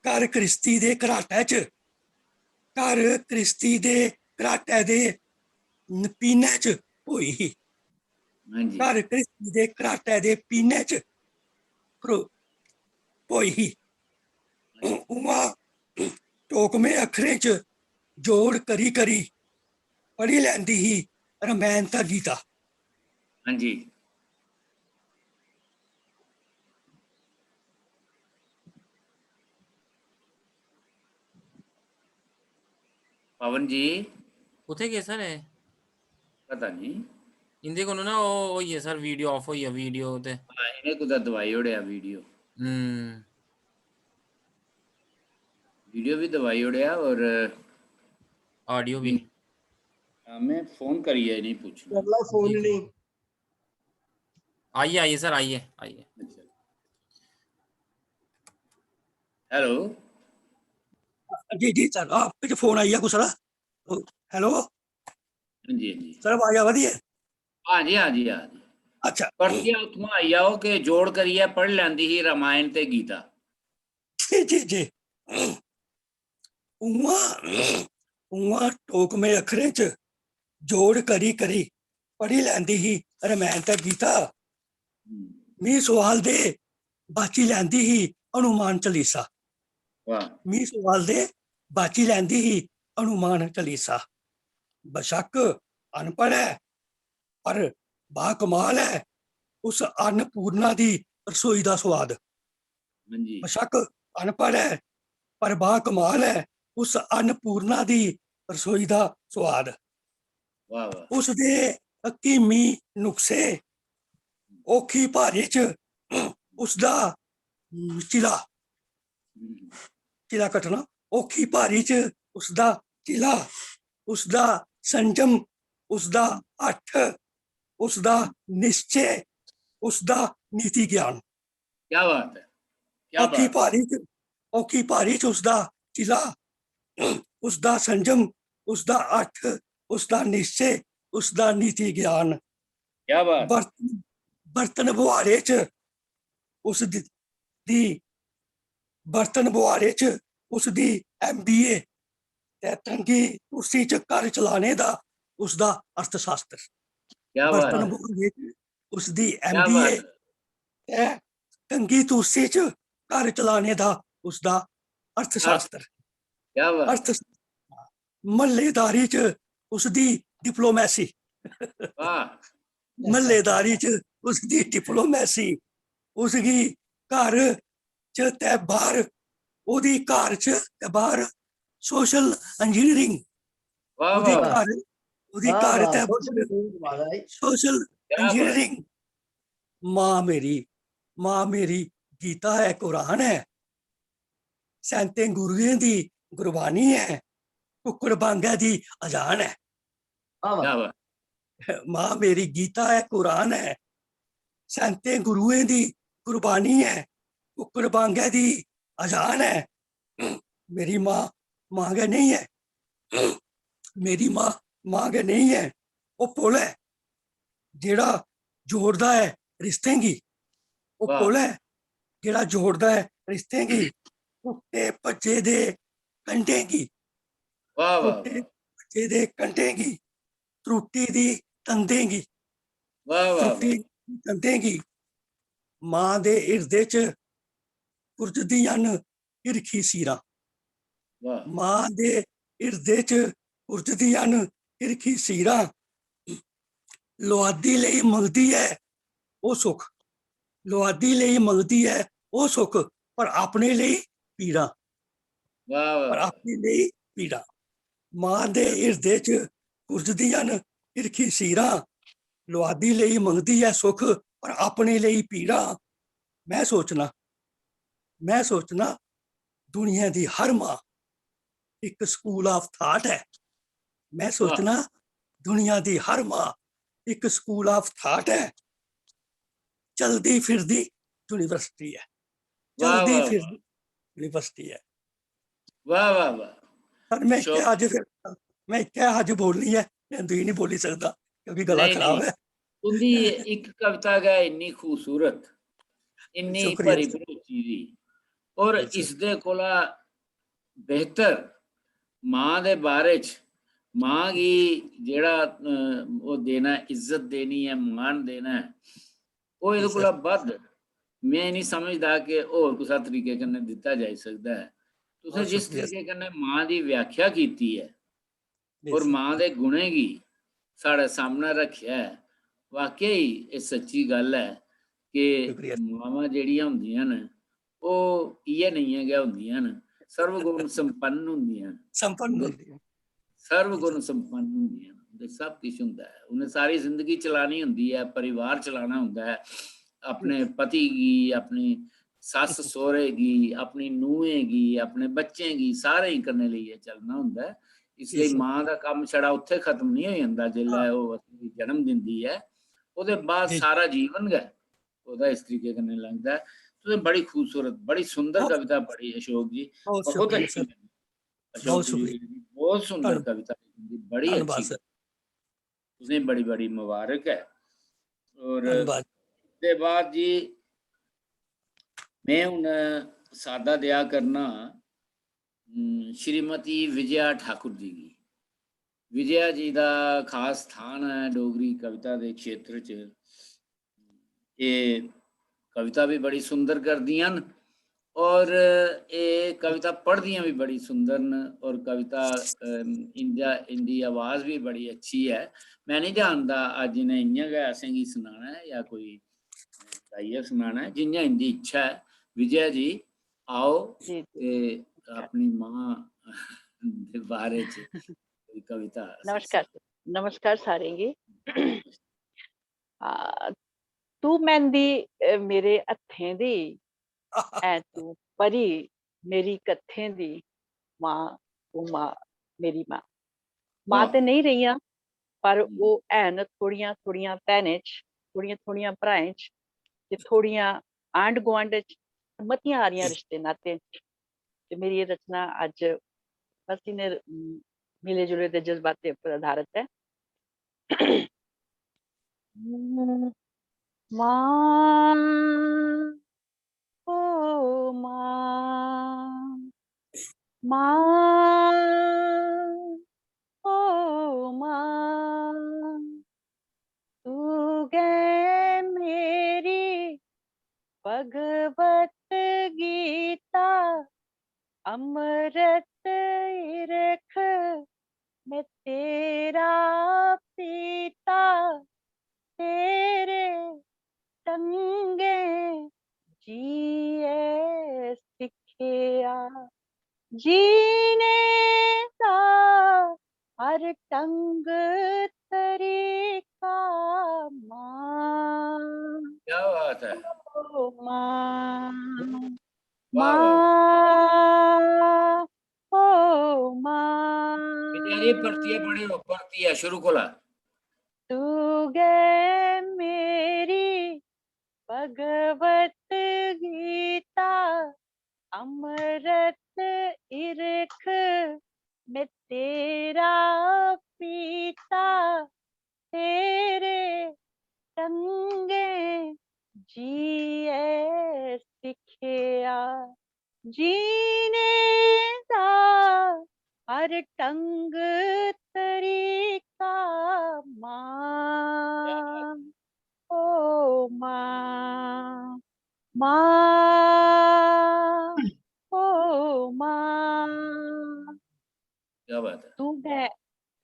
घर घ्रिस्ती दे घराटै च, घर घ्रिस्ती दे घराटै दे न-, पीनै च ब्होई ही। हां जी। घर घ्रिस्ती दे घराटै दे पीनै च प्रो-, ब्होई ही। उ'आं टोकमें अक्खरें च जोड़ करी करी पढ़ी लैंदी ही रमायण ते गीता। हां जी। पवन जी। कुत्थै गे सर एह्? पता नहीं। इंदे कोलों ना ओह् होई गेआ सर, वीडियो ऑफ होई गेआ, वीडियो ते हां, इ'नें कुतै दबाई ओड़ेआ वीडियो। हम्म। वीडियो भी दबाई ओड़ेआ और ऑडियो भी। हां, में फोन करियै इ'नेंगी पुच्छना। करना फोन जी, जी। नहीं। आइए, आइए सर, आइए, आइए। अच्छा। हेलो। जी, जी सर, आप कुछ फोन आई गेआ कुसै दा। हेलो हां जी, हां जी। सर, आवाज आवा दी है? हां जी, हां जी, हां जी। अच्छा। परतियै उत्थुआं आई जाओ कि जोड़ करियै पढ़ लैंदी ही रामायण ते गीता। जी, जी, जी। उ'आं, उ'आं टोकमें अक्खरें च जोड़ करी करी पढ़ी लैंदी ही रमायण ते गीता। हम्म। मी सोआल दे बाची लैंदी ही हनुमान चालीसा। वाह। मी सोआल दे बाची लैंदी ही हनुमान चालीसा। बशक्क अनपढ़ ऐ, पर बा कमाल ऐ उस अन्नपूर्णा दी रसोई दा सोआद। हां जी। बशक्क अनपढ़ ऐ, पर बा कमाल ऐ उस अन्नपूर्णा दी रसोई दा सोआद। वाह, वाह। उसदे हकीमी नुक्से, औखी भारी च उसदा चिला, हम्म। चिला कट्टना, औखी भारी च उसदा चिला, उसदा संजम, उसदा हठ, उसदा निश्चय, उसदा नीति ज्ञान। क्या बात है, क्या औखी बात। भारी च, औखी भारी च उसदा चिला, उसदा संजम, उसदा हठ, उसदा निश्चय, उसदा नीति ज्ञान। क्या बात। बर्तन, बर्तन बुहारे च उस दी, दी, बर्तन बुहारे च उसदी एमबीए ते तंगी तुर्सी च घर चलाने दा उसदा अर्थशास्त्र। क्या बात बर्तन है। बुहारे च उसदी क्या एमबीए बात है। ते तंगी तुर्सी च घर चलाने दा उसदा अर्थशास्त्र। क्या बात। अर्थ, म्हल्लेदारी च उसदी डिप्लोमेसी। वाह। म्हल्लेदारी च उसदी डिप्लोमेसी, उसगी घर च ते बाहर, ओह्दी घर च ते बाहर social engineering, वाह, ओह्दी वाह। घर, ओह्दी वाह, घर वाह, ते social engineering वाला है। social क्या बात। engineering। मां मेरी, मां मेरी गीता ऐ, कुरान ऐ, सैंतें गुरुएं दी गुरबानी ऐ, कुक्कड़ बांगै दी अजान ऐ। वाह, वाह। क्या बात। मां मेरी गीता ऐ, कुरान ऐ, सैंतें गुरुएं दी गुरबानी ऐ, कुक्कड़ बांगै दी अजान ऐ। मेरी मां, मां गै नेईं ऐ। मेरी मां, मां गै नेईं ऐ। ओह् पुल ऐ जेह्ड़ा जोड़दा ऐ रिश्तें गी, ओह् वाह। पुल ऐ जेह्ड़ा जोड़दा ऐ रिश्तें गी, टुट्टे भज्जे दे कंढें गी, वाह वाह टुट्टे भज्जे दे कंढें गी, त्रुट्टी दी तंदें गी, वाह वाह त्रुट्टी दी तंदें गी। मां दे हिरदे च कुरजदियां न हिरखी सीरां। वाह मां दे हिरदे च कुरजदियां न हिरखी सीरां। लुआदी लेई मंगदी ऐ ओह् सुख, लुआदी लेई मंगदी ऐ ओह् सुख, पर अपने लेई पीड़ां, वाह पर वाह अपने लेई पीड़ां। मां दे हिरदे च कुरजदियां न हिरखी सीरां। लुआदी लेई मंगदी ऐ सुख, पर अपने लेई पीड़ां। मैं सोचना, मैं सोचना, दुनिया दी हर मां इक school of thought ऐ। मैं सोचना, दुनिया दी हर मां इक school of thought ऐ। चलदी फिरदी यूनिवर्सिटी ऐ, वाह, चलदी वाह, फिरदी यूनिवर्सिटी ऐ। वाह वाह वाह। पर मैं इक्कै शौक- अज्ज फिर मैं इक्कै अज्ज बोलनी ऐ, मैं दूई नहीं बोली सकदा क्योंकि गला नहीं, खराब नहीं। ऐ। तुंदी इक कविता गै इन्नी खूबसूरत, इन्नी शुक्रिया भरी जी। भरोची दी, और जी, जी। इसदे कोला बेहतर मां दे बारे च, मां गी जेह्ड़ा, अ, ओह् देना, इज्जत देनी ऐ, मान देना ऐ, ओह् एह्दे जी, कोला बद्ध में नहीं समझदा कि होर कुसै तरीके कन्नै दित्ता जाई सकदा ऐ। तुसें बहुत जिस शुक्रिया। तरीके कन्नै मां दी व्याख्या कीती ऐ जी, और जी। मां दे गुणें गी साढ़े सामनै रक्खेआ ऐ, वाकई एह् सच्ची गल्ल ऐ कि शुक्रिया। मावां जेह्ड़ियां होंदियां न, ओह् इ'यै नेहियां गै होंदियां न, सर्वगुण संपन्न होंदियां न। संपन्न होंदी ऐ। सर्वगुण संपन्न होंदियां न, उं'दे सब किश होंदा ऐ। उ'नें सारी जिंदगी चलानी होंदी ऐ, परिवार चलाना होंदा ऐ, अपने पति गी, अपनी सस्स सौह्रे गी, अपनी नूहें गी, अपने बच्चें गी, सारें गी कन्नै लेइयै चलना होंदा ऐ। इसलेई जी। मां दा कम्म छड़ा उत्थै खत्म नहीं होई जंदा जिसलै ओह् असेंगी जन्म दिंदी ऐ, ओह्दे बाद जी। सारा जीवन गै ओह्दा इस तरीके कन्नै लंघदा ऐ। तुसें बड़ी खूबसूरत, बड़ी सुंदर बहुत कविता पढ़ी अशोक जी, बहुत बहुत शुक्रिया अच्छी सर। लगी। बहुत अशोक जी शुक्रिया। दी बहुत सुंदर धन्नवाद। कविता लिखी दी, बड़ी धन्नवाद अच्छी। सर। तुसें बड़ी बड़ी मुबारक ऐ। और धन्नवाद। दे बाद जी, में हून सादा देआ करना, हम्म, श्रीमती विजया ठाकुर जी गी। विजया जी दा खास स्थान ऐ डोगरी कविता दे क्षेत्र च। एह् कविता भी बड़ी सुंदर करदियां न और एह् कविता पढ़दियां भी बड़ी सुंदर न और कविता, अम, इंदा, इंदी आवाज भी बड़ी अच्छी ऐ। में नहीं जानदा अज्ज इ'नें इ'यां गै असेंगी सनाना ऐ या कोई गाइयै सनाना ऐ, जि'यां इंदी इच्छा ऐ। विजया जी, आओ जी, जी। ते अपनी मां दे बारे च कोई कविता असें नमस्कार, नमस्कार सारें गी। आ, तू मेहंदी, अ, मेरे हत्थें दी, ऐ तू परी मेरी कत्थें दी, मां, ओ मां, मेरी मां। मां वाह। ते नेईं रेहियां, पर हम्म। ओह् हैन थोड़ियां, थोड़ियां भैनें च, थोड़ियां, थोड़ियां भ्राएं च, ते थोड़ियां आंढ गुआंढ च, मतियां हारियां जी। रिश्ते नातें च। ते मेरी एह् रचना अज्ज बस इ'नें, उम, मिले जुले दे जज्बातें पर आधारत ऐ। मां, ओ मां, मां, ओ मां, तू गै मेरी भगवत गीता, अमृत इरख में तेरा पीता, तेरे संगे जिये सिखया, जीने दा हर ढंग तरीका, मां, क्या बात है। ओ मां, वाह, वाह, वाह। मां, ओ मां। विद्या जी, परतियै पढ़ेओ, परतियै शुरू कोला। तू गै मेरी भगवत गीता, अमृत इरख में तेरा पीता, तेरे संगे जीने दा हर ढंग तरीका मां, ओ मां, मां, ओ मां। क्या बात है। तू गै,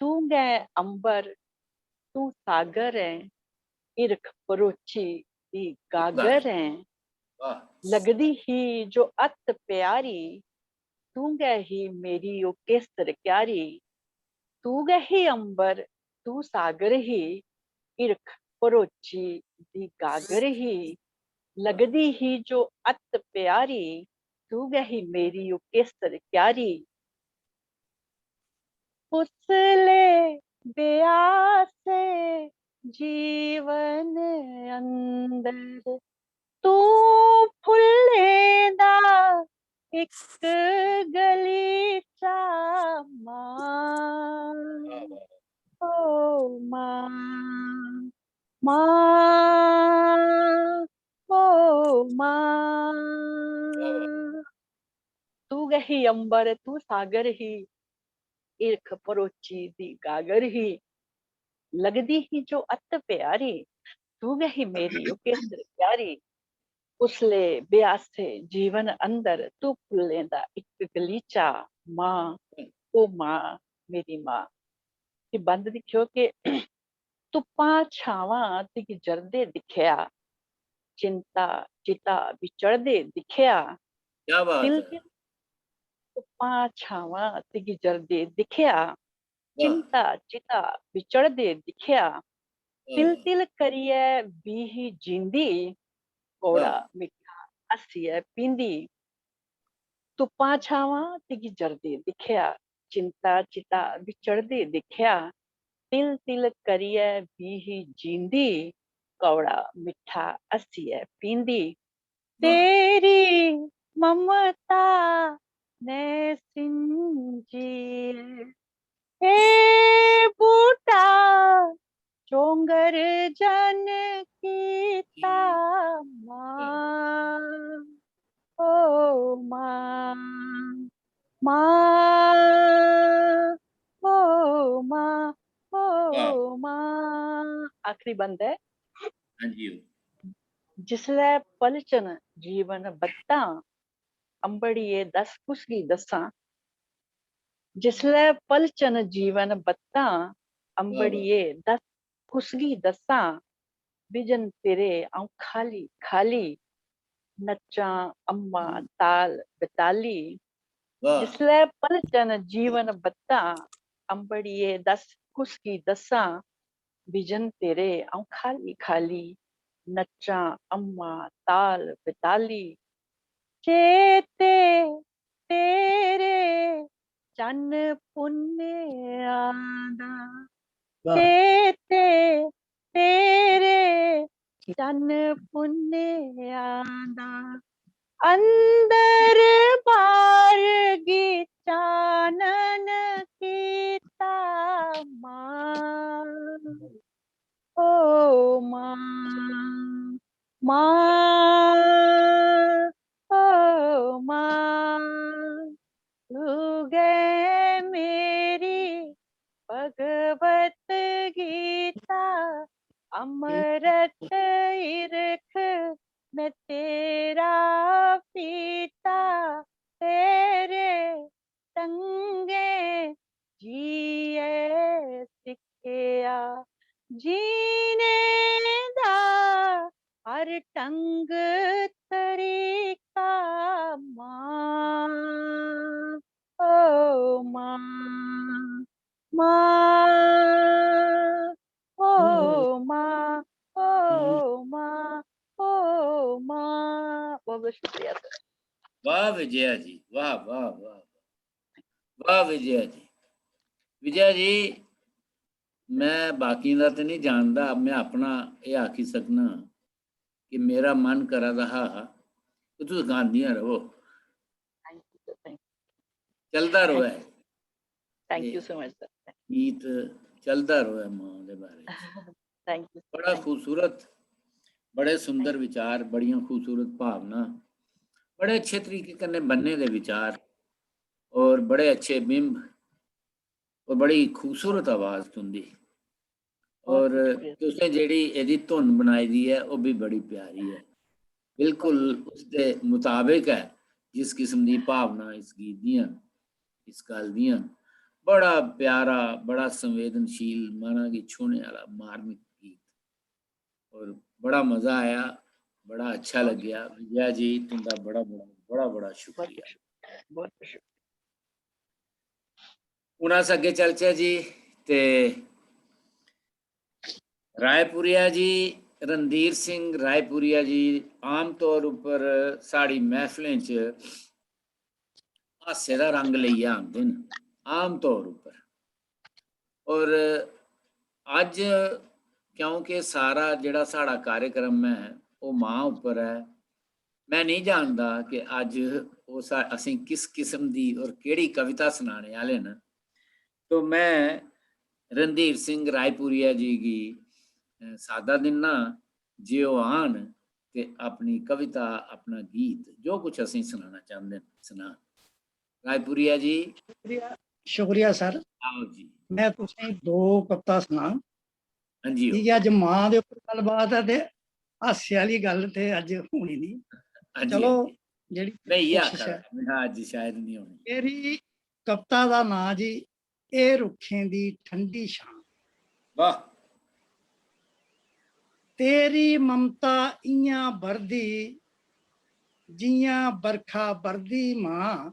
तू गै अंबर, तू सागर ऐ, हिरख भरोची दी गागर ऐ। वाह। लगदी ही जो अत्त प्यारी, तू गै ही मेरी ओ केसर क्यारी। तू गै ही अंबर, तू सागर ही, हिरख भरोची दी गागर ही। लगदी ही जो अत्त प्यारी, तू गै ही मेरी ओ केसर क्यारी। उसले ब्यासे जीवन अंदर तू फुल्लें दा इक गलीचा मां, ओ मां, मां, ओ मां। तू गै ही अंबर, तू सागर ही, हिरख भरोची दी गागर ही। लगदी ही जो अत्त प्यारी, तू गै ही मेरी ओ केसर क्यारी। उसले ब्यासे जीवन अंदर तू फुल्लें दा इक गलीचा मां, ओ मां, मेरी मां। कि बंद दिक्खेओ कि धुप्पां छावां तिगी जरदे दिक्खेआ, चिंता चिता विचड़दे दिक्खेआ। क्या बात तिल है। तिल धुप्पां छावां तिगी जरदे दिक्खेआ, वाह। चिंता चिता विचड़दे दिक्खेआ। तिल वाह। तिल करियै बीही जींदी, कौड़ा वाह। मिट्ठा हस्सियै पींदी। धुप्पां छावां तिगी जरदे दिक्खेआ, चिंता चिता विचड़दे दिक्खेआ। तिल तिल करियै बीही जींदी, कौड़ा मिट्ठा हस्सियै पींदी। वाह। तेरी ममता ने सिंजी ए बूटा चोंगर जन कीता मां, ओ मां, मां, ओ मां, ओ वाह। मां। आखिरी बंद ऐ। हाँ जी। जिसलै पलचन जीवन बत्तां, अंबड़िये दस कुसगी दस्सां। जिसलै पलचन जीवन बत्तां, अंबड़िये दस कुसगी दस्सां। बिजन तेरे अ'ऊं खाली खाली, नच्चां अम्मा हम्म। ताल बताली। वाह। जिसलै पलचन जीवन बत्तां, अंबड़िये दस कुसगी दस्सां। बिजन तेरे अ'ऊं खाली खाली, नच्चां अम्मा ताल बताली। चेते तेरे चन्न पुन्नेआ दा, वाह। चेते तेरे चन्न पुन्नेआ दा, अंदर बाहर गी चानन कीता मां, ओ मां, मां, ओ मां। तू गै मेरी भगवत गीता, अमृत हिरख में तेरा पीता, तेरे संगे जिये सिक्खेआ जीने दा हर ढंग तरीका मां, ओ मां, मां, ओ मां, ओ मां, ओ मां। बहुत बहुत शुक्रिया सर। वाह विजया जी, वाह, वाह, वाह, वाह। वाह विजया जी। विजया जी, मैं बाकियें दा ते नहीं जानदा, मैं अपना एह् आखी सकना कि मेरा मन करा दा हा कि तुस गांदियां रवो। Thank you sir, thank you। चलदा रवै। Thank you ये so much sir। गीत चलदा रवै मां दे बारे च। Thank you sir, बड़ा thank you। खूबसूरत, बड़े सुंदर विचार, बड़ियां खूबसूरत भावना। बड़े अच्छे तरीके कन्नै बन्ने दे विचार और बड़े अच्छे बिंब और बड़ी खूबसूरत आवाज तुंदी। और तुसें जेह्ड़ी एह्दी धुन बनाई दी ऐ, ओह् बी बड़ी प्यारी ऐ। बिल्कुल उसदे मुताबिक ऐ, जिस किस्म दी भावना इस गीत दियां न, इस गल्ल दियां न। बड़ा प्यारा, बड़ा संवेदनशील, मना गी छूने आह्ला मार्मिक गीत। और बड़ा मजा आया, बड़ा अच्छा लग्गेआ। विजया जी, तुंदा बड़ा, बड़ा, बड़ा, बड़ा शुक्रिया। बहुत शुक्रिया। हून अस अग्गें चलचै जी, ते रायपुरिया जी, रणधीर सिंह रायपुरिया जी आम तौर उप्पर साढ़ी महफिलें च हास्से दा रंग लेइयै आंदे न, आम तौर उप्पर। और अज्ज क्योंकि सारा जेह्ड़ा साढ़ा कार्यक्रम ऐ, ओह् मां उप्पर ऐ, में नेईं जानदा कि अज्ज ओह् सा-, असें किस किस्म दी और केह्ड़ी कविता सनाने आह्ले न। तो में रणधीर सिंह रायपुरिया जी गी, अ, सादा दिन्ना जे ओह् आन ते अपनी कविता, अपना गीत, जो कुछ असें सनाना चांह्दे न, सनान। रायपुरिया जी। शुक्रिया, शुक्रिया सर। आओ जी। में तुसें दो कविता सनां। हां जी, की के अज्ज मां दे उप्पर गल्लबात ऐ ते हास्से आह्ली गल्ल ते अज्ज होनी निं। हां जी, चलो, हां जी। जेह्ड़ी में इ'यै कोशश आखा ऐ। दा, में हा अज्ज शायद निं होनी। मेरी कविता दा नांऽ जी, "एह् रुक्खें दी ठंडी छां।" वाह। तेरी ममता इ'यां बरदी, जि'यां बरखा बरदी मां।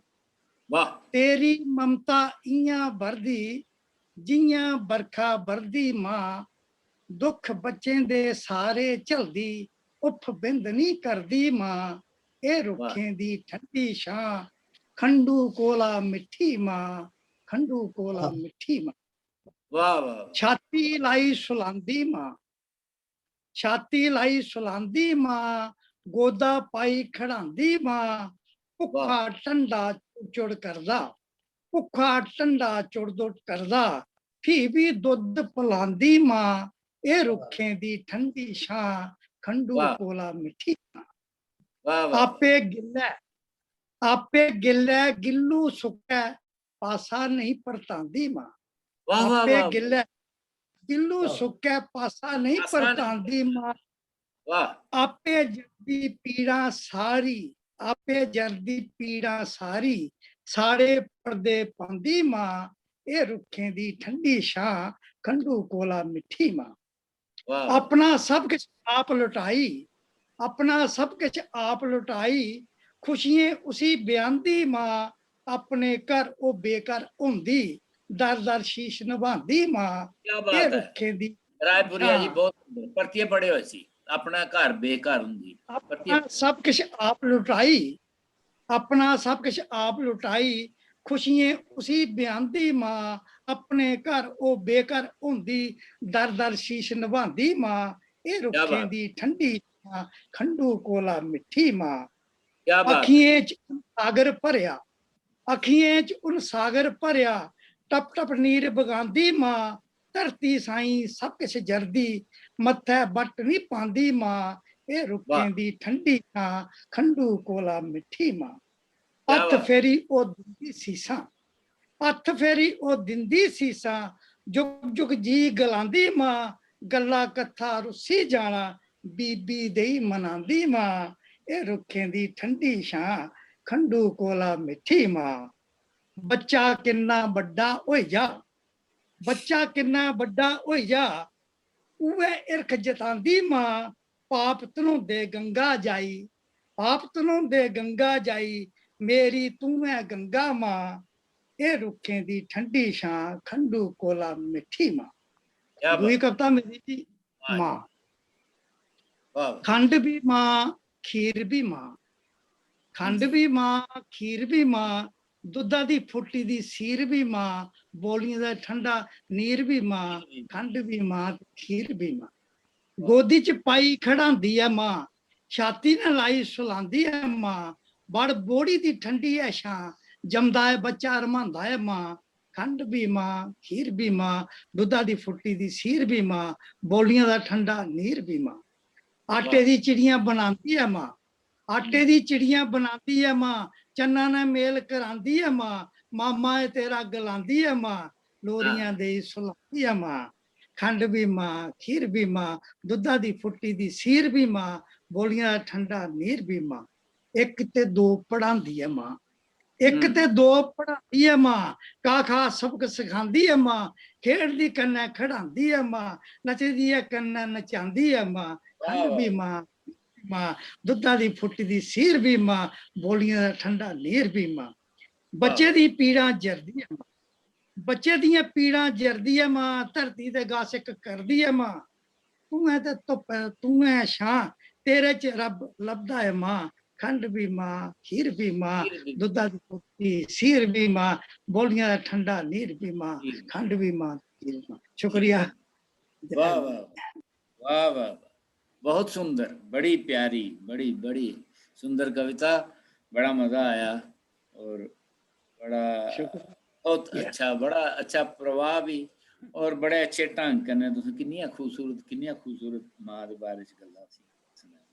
वाह। तेरी ममता इ'यां बरदी, जि'यां बरखा बरदी मां। दुख बच्चें दे सारे झलदी, उफ बिंद निं करदी मां। एह् वाह। रुक्खें दी ठंडी छां, खंडू कोला मिट्ठी मां, खंडू कोला वाह। मिट्ठी मां। वाह, वाह, वाह। छाती लाई सुलांदी मां, छाती लाई सुलांदी मां, गोदा पाई खड़ांदी मां। भुक्खा वाह। ढंडा चुड़-चुड़ करदा, भुक्खा ढंडा चुड़-चुड़ करदा, फ्ही बी दुद्ध पलांदी मां। एह् वाह। रुक्खें दी ठंडी छां, खंडू वाह। कोला मिट्ठी मां। वाह, वाह। आपे गिल्लै, आपे गिल्लै गिल्लू सुक्कै, पासा नेईं परतांदी मां। वाह, वाह, आपे वाह। गिल्लै गिल्लू वाह। सुक्कै, पासा नेईं पासा नेईं। परतांदी मां। वाह। आपे जरदी पीड़ां सारी, आपे जरदी पीड़ां सारी, सारे पर्दे पांदी मां। एह् रुक्खें दी ठंडी छां, खंडू कोला मिट्ठी मां। वाह। अपना सब किश आप लुटाई, अपना सब किश आप लुटाई, खुशियें उसी ब्यांह्दी मां। अपने घर ओह् बेघर होंदी, दर दर शीश नभांदी मां। क्या बात एह् है। रुक्खें दी रायपुरिया जी, छां। बहुत सुंदर। परतियै पढ़ेओ इसी। अपना घर बेघर होंदी। परतियै अपना सब किश आप लुटाई, अपना सब किश आप लुटाई, खुशियें उसी ब्यांह्दी मां। अपने घर ओह् बेघर होंदी, दर दर शीश नभांदी मां। एह् क्या रुक्खें बात। दी ठंडी छां, खंडू कोला मिट्ठी मां। क्या बात है। अखियें च सागर भरेआ, अखियें च हून सागर भरेआ, टप टप नीर बगांदी मां। धरती साईं सब किश जरदी, मत्थै बट्ट निं पांदी मां। एह् रुक्खें वाह। दी ठंडी छां, खंडू कोला मिट्ठी मां। क्या हत्थ बात। फेरी ओह् दिंदी सीसां, हत्थ फेरी ओह् दिंदी सीसां, जुग जुग जी गलांदी मां। गल्ला कत्था रुस्सी जाना, बीबी देई मनांदी मां। एह् रुक्खें दी ठंडी छां, खंडू कोला मिट्ठी मां। बच्चा किन्ना बड्डा होई जा, बच्चा किन्ना बड्डा होई जा, उ'ऐ हिरख जतांदी मां। पाप धनोंदे गंगा जाई, पाप धनोंदे गंगा जाई, मेरी तूं ऐ गंगा मां। एह् रुक्खें दी ठंडी छां, खंडू कोला मिट्ठी मां। क्या बात। दूई कविता मेरी जी, वाह। मां। वाह। खंड बी मां, खीर बी मां, खंड जी। बी मां, खीर बी मां, दुद्धा दी फुट्टी दी सीर बी मां, बौलियें दा ठंडा नीर बी मां, खंड बी मां ते खीर बी मां। गोदी च पाई खड़ांदी ऐ मां, छाती नै लाई सुलांदी ऐ मां, बड़ बोड़ी दी ठंडी ऐ छां, जमदा ऐ बच्चा रम्हांदा ऐ मां। खंड बी मां, खीर बी मां, दुद्धा दी फुट्टी दी सीर बी मां, बौलियां दा ठंडा नीर बी मां। आटे वाह। दी चिड़ियां बनांदी ऐ मां, आटे दी चिड़ियां बनांदी ऐ मां, चन्ना ने मेल करांदी ऐ मां, मामा ऐ तेरा गलांदी ऐ मां, लोरियां देई सुलांदी ऐ मां। खंड भी मां, खीर भी मां, दुद्धा दी फुट्टी दी सीर भी मां, बोलियां दा ठंडा नीर भी मां। इक ते दो पढ़ांदी ऐ मां, इक ते दो पढ़ांदी ऐ मां, का खा सबक सखांदी ऐ मां, खेडदी कन्नै खड़ांदी ऐ मां, नचदी ऐ कन्नै नचांदी ऐ मां। खंड भी मां, मां, दुद्धा दी फुट्टी दी सीर भी मां, बोलियां दा ठंडा नीर भी मां। बच्चे दी पीड़ां जरदी ऐ मां, बच्चे दियां पीड़ां जरदी ऐ मां, धरती ते गास इक करदी ऐ मां। तूं ऐ ते धुप्प ऐ, तूं ऐ छां, तेरे च रब लभदा ऐ मां। खंड भी मां, खीर भी मां, दुद्धा दी कुट्टी सीर भी मां, बोलियां दा ठंडा नीर भी मां। खंड भी मां, खीर भी मां। शुक्रिया। वाह वाह वाह वाह वाह, बहुत सुंदर, बड़ी प्यारी, बड़ी बड़ी सुंदर कविता। बड़ा मजा आया और बड़ा बहुत अच्छा, बड़ा अच्छा प्रवाह भी, और बड़े अच्छे ढंग कन्नै तुसें किन्नियां खूबसूरत, किन्नियां खूबसूरत मां दे बारे च गल्लां सनाइयां।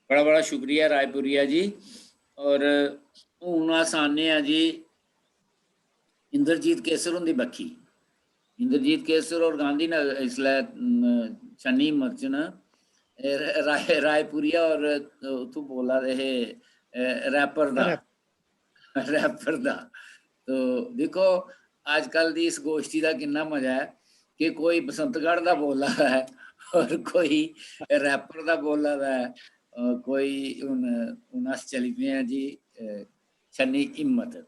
बड़ा बड़ा शुक्रिया रायपुरिया जी। और हून अस आने आं जी इंद्रजीत केसर हुंदी बक्खी। इंद्रजीत केसर और गांधी नगर इसलै, अम, छन्नी हिम्मत च न। एह् र-, राय-, रायपुरिया और उत्थूं बोला दे हे, अ, रैपर दा। रैप-, रैपर दा। तो दिक्खो, अजकल दी इस गोश्ठी दा किन्ना मजा ऐ कि कोई बसंतगढ़ दा बोला दा ऐ और कोई रैपर दा बोला दा ऐ। अ, कोई हुन, हुन अस चली पे आं जी, अ, छन्नी हिम्मत।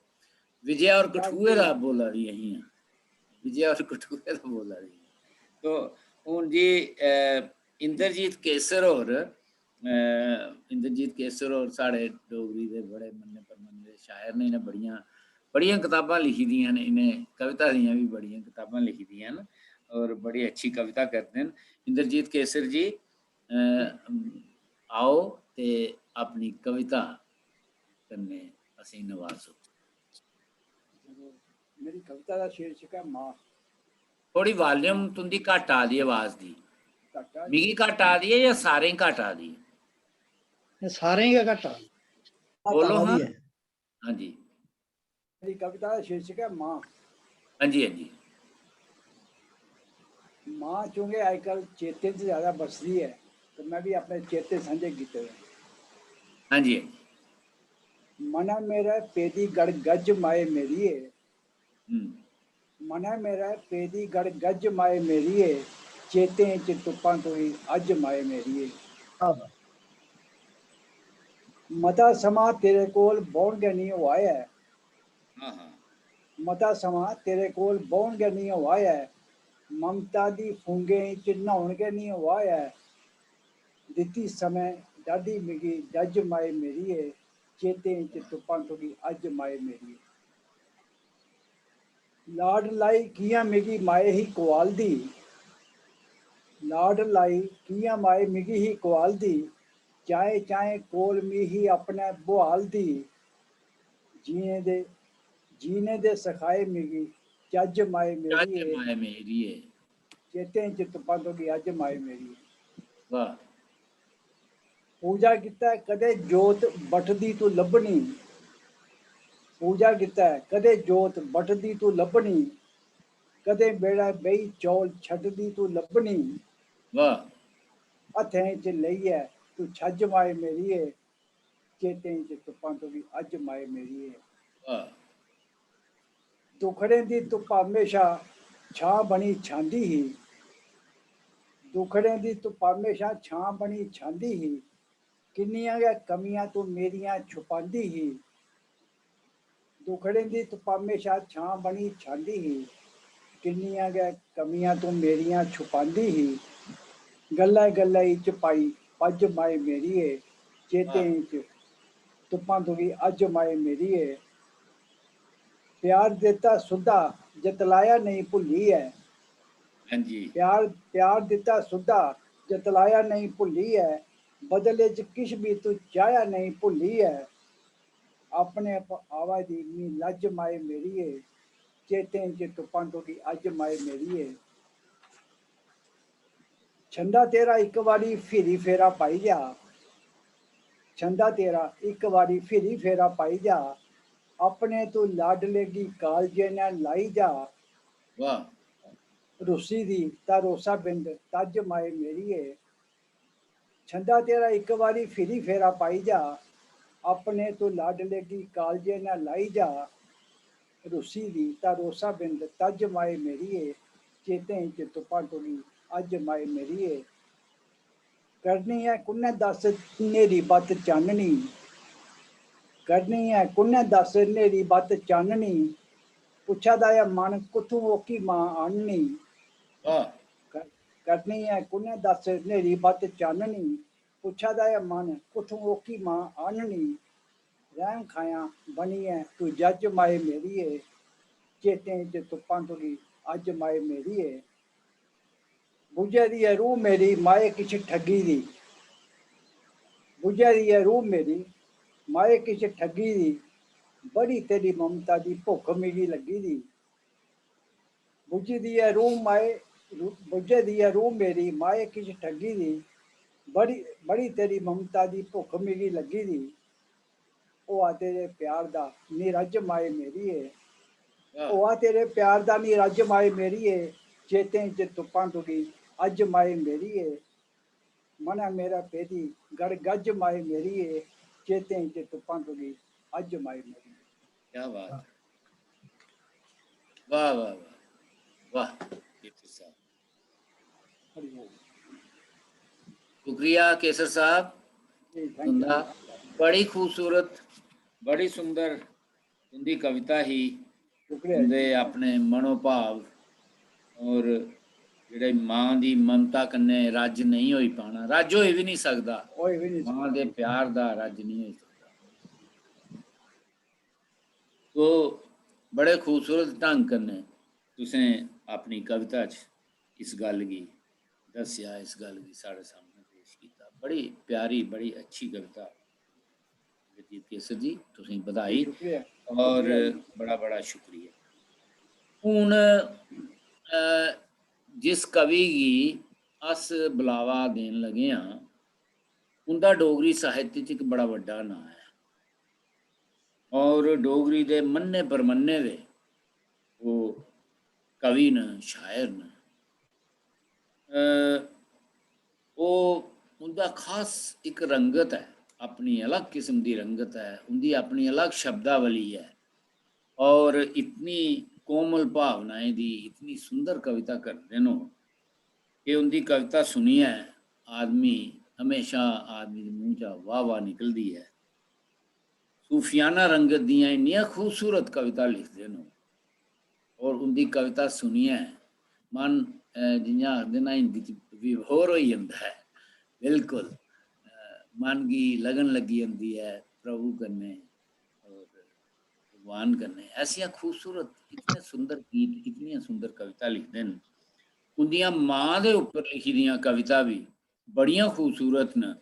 विजय और कठुए दा बोला दी ही। विजय और कठुए दा बोला दी ही। तो हुन जी, अ, इंद्रजीत केसर होर, अ, इंद्रजीत केसर होर साढ़े डोगरी दे बड़े मन्ने परमन्ने दे शायर ने। इ'नें बड़ियां, बड़ियां कताबां लिखी दियां न, इ'नें कविता दियां बी बड़ियां कताबां लिखी दियां न और बड़ी अच्छी कविता करदे न। इंद्रजीत केसर जी, अ, आओ ते अपनी कविता कन्नै असेंगी नवाजो। मेरी कविता दा शीर्षक ऐ मां। थोड़ी वॉल्यूम तुंदी घट आ दी आवाज दी। घट आ दी? मिगी घट आ दी ऐ जां सारें गी घट आ दी ऐ? एह् सारें गै घट आ दी। बोलो आ हां। दी ऐ। हां जी। मेरी कविता दा शीर्षक ऐ मां। हां जी, हां जी। मां चूंकि अजकल चेते च ज्यादा बसदी ऐ, तो मैं भी अपने चेते सांझे कीते दे। हां जी, हां जी। मनै मेरै पेदी गड़ गज्ज माए मेरिये। हम्म। मनै मेरै पेदी गड़ गज्ज माए मेरिये, चेतें च तुप्पां तुगी अज्ज माए मेरिये। आहो। मता समां तेरे कोल बौह्न गै निं होआ ऐ। हां, हां। मता समां तेरे कोल बौह्न गै निं होआ ऐ। ममता दी फुंगें च न्हौन गै निं होआ ऐ। दित्ती समें डाढी मिगी डज्ज माए मेरिये, चेतें च तुप्पां तुगी अज्ज माए मेरिये। लाड लाई कि'यां मिगी माए ही कुआलदी, लाड लाई कि'यां माए मिगी ही कुआलदी, चाएं चाएं कोल मी ही अपने बुहालदी, जीने दे, जीने दे सखाए मिगी चज्ज माए चज्ज मेरिये, माए मेरिये। चेतें च तुप्पां तुगी अज्ज माए मेरिये। वाह। पूजा गितै कदें जोत बटदी तू लब्भनी, पूजा गितै कदें जोत बटदी तू लब्भनी, कदें बेड़ै बेही चौल छटदी तू लब्भनी। वाह। हत्थें च लेइयै तू छज्ज माए मेरिये, चेतें च तुप्पां तुगी अज्ज माए मेरिये। वाह। दुखड़ें दी धुप्पा म्हेशा छां बनी छांदी ही, दुखड़ें दी धुप्पा म्हेशा छां बनी छांदी ही, किन्नियां गै कमियां तूं मेरियां छुपांदी ही। दुखड़ें दी धुप्पा म्हेशा छां बनी छांदी ही, किन्नियां गै कमियां तूं मेरियां छुपांदी ही। गल्लै गल्लै इच पाई पज्ज माए मेरिये, चेतें च तुप्पां तुगी अज्ज माए मेरिये। प्यार दित्ता सुद्धा जतलाया नेईं भुल्ली ऐ। हां जी। प्यार, प्यार दित्ता सुद्धा जतलाया नेईं भुल्ली ऐ। बदले च किश बी तू चाहेआ नेईं भुल्ली ऐ। अपने आप आवा दी मी लज्ज माए मेरिये, चेतें च तुप्पां तुगी अज्ज माए मेरिये। छंदा तेरा इक बारी फिरी फेरा पाई गेआ, छंदा तेरा इक बारी फिरी फेरा पाई जा, अपने तू लाडले गी कालजे ने लाई जा। वाह। रुस्सी दी ता रोसा बिंद तज माए मेरिये। छंदा तेरा इक बारी फिरी फेरा पाई जा, अपने तू लाडले गी कालजे ने लाई जा। रुस्सी दी ता रोसा बिंद तज माए मेरिये, चेतें च तुप्पां टुरी अज्ज माए मेरिये। करनी ऐ कुन्नै दस न्हेरी बत्त चाननी, करनी ऐ कुन्नै दस न्हेरी बत्त चाननी, पुच्छा दा ऐ मन कुत्थूं ओह्की मां आह्ननी। वाह। क-, करनी ऐ कुन्नै दस न्हेरी बत्त चाननी, पुच्छा दा ऐ मन कुत्थूं ओह्की मां आह्ननी। रैह्म खायां बनियै तू जज्ज माए मेरिये, चेतें च तुप्पां टुरी अज्ज माए मेरिये। बुज्झै दी ऐ रूह मेरी माए किश ठग्गी दी, बुज्झै दी ऐ रूह मेरी माए किश ठग्गी दी, बड़ी तेरी ममता दी भुक्ख मिगी लग्गी दी। बुज्झी दी ऐ रूह माए, रू-, बुज्झै दी ऐ रूह मेरी माए किश ठग्गी दी, बड़ी, बड़ी तेरी ममता दी भुक्ख मिगी लग्गी दी। होआ तेरे प्यार दा निरज्ज माए मेरिये, वाह। होआ तेरे प्यार दा निरज्ज माए मेरिये, चेतें च तुप्पां टुरी अज्ज माए मेरिये। मनै मेरा पेदी गड़ गज्ज माए मेरिये, चेतें च तुप्पां टुरी अज्ज माए मेरिये। क्या बात है। वाह, वाह, वाह, वाह, केसर साहब। हरि ओम। शुक्रिया केसर साहब, जी, thank you। तुंदा बड़ी खूबसूरत, बड़ी सुंदर तुंदी कविता ही, शुक्रिया जी। तुंदे अपने मनोभाव और जेह्ड़े मां दी ममता कन्नै रज्ज नेईं होई पाना, रज्ज होई बी निं सकदा, होई बी निं मां दे प्यार दा रज्ज निं होई सकदा। तो बड़े खूबसूरत ढंग कन्नै तुसें अपनी कविता च इस गल्ल गी दस्सेआ, इस गल्ल गी साढ़े सामने पेश कीता। बड़ी प्यारी, बड़ी अच्छी कविता जगजीत केसर जी, तुसें बधाई शुक्रिया। और शुक्रिया जी। बड़ा बड़ा शुक्रिया। हून, अ, जिस कवि गी अस बुलावा देन लगे आं, उंदा डोगरी साहित्य च इक बड़ा बड्डा नांऽ ऐ और डोगरी दे मन्ने परमन्ने दे ओह् कवि न, शायर न। अ, ओह्, उंदा खास इक रंगत ऐ, अपनी अलग किस्म दी रंगत ऐ, उंदी अपनी अलग शब्दावली ऐ और इतनी कोमल भावनाएं दी इतनी सुंदर कविता करदे न ओह् कि उंदी कविता सुनियै आदमी, हमेशा आदमी दे मूंह चा वाह वाह निकलदी ऐ। सूफियाना रंगत दियां इन्नियां खूबसूरत कविता लिखदे न ओह्। और उंदी कविता सुनियै मन, अ, जि'यां आखदे ना हिंदी च विभोर होई जंदा ऐ। बिल्कुल, अ, मन गी लगन लग्गी जंदी ऐ प्रभु कन्नै और भगवान कन्नै। ऐसियां खूबसूरत, इतने सुंदर गीत, इतनियां सुंदर कविता लिखदे न। उंदियां मां दे उप्पर लिखी दियां कविता बी बड़ियां खूबसूरत न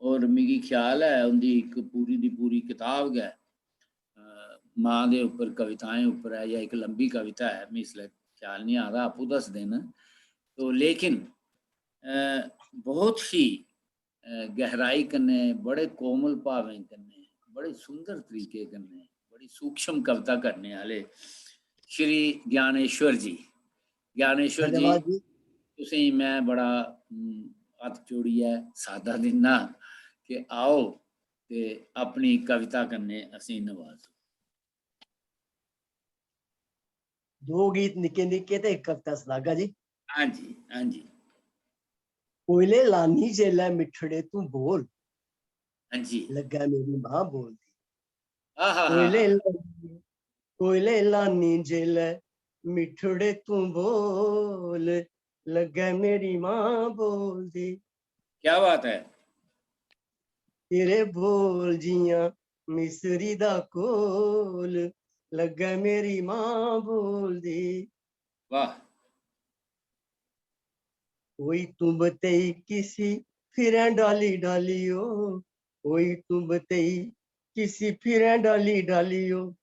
और मिगी ख्याल ऐ उंदी इक पूरी दी पूरी कताब गै, अ, मां दे उप्पर, कविताएं उप्पर ऐ जां इक लंबी कविता ऐ, मिगी इसलै ख्याल निं आ दा, आपूं दसदे न। तो लेकिन, अ, बहुत ही, अ, गहराई कन्नै, बड़े कोमल भावें कन्नै, बड़े सुंदर तरीके कन्नै, बड़ी सूक्ष्म कविता करने आह्ले श्री ज्ञानेश्वर जी। ज्ञानेश्वर जी, धन्यवाद जी। तुसेंगी मैं बड़ा, हम्म, हत्थ जोड़ियै सादा दिन्ना कि आओ ते अपनी कविता कन्नै असेंगी नवाजो। दो गीत निक्के निक्के ते इक कविता सनागा जी। हां जी, हां जी। कोयले लानी जेलै मिठड़े तूं बोल, हां जी। लग्गै मेरी मां बोलदी। आहा हा। कोयले लानी, कोयले लानी जेलै मिठड़े तूं बोल, लग्गै मेरी मां बोलदी। क्या बात है। तेरे बोल जियां मिसरी दा कोल, लग्गै मेरी मां बोलदी। वाह। कोई तुंब तेई किसी फिरें डाली डालियो, कोई तुंब तेई किसी फिरें डाली डालियो।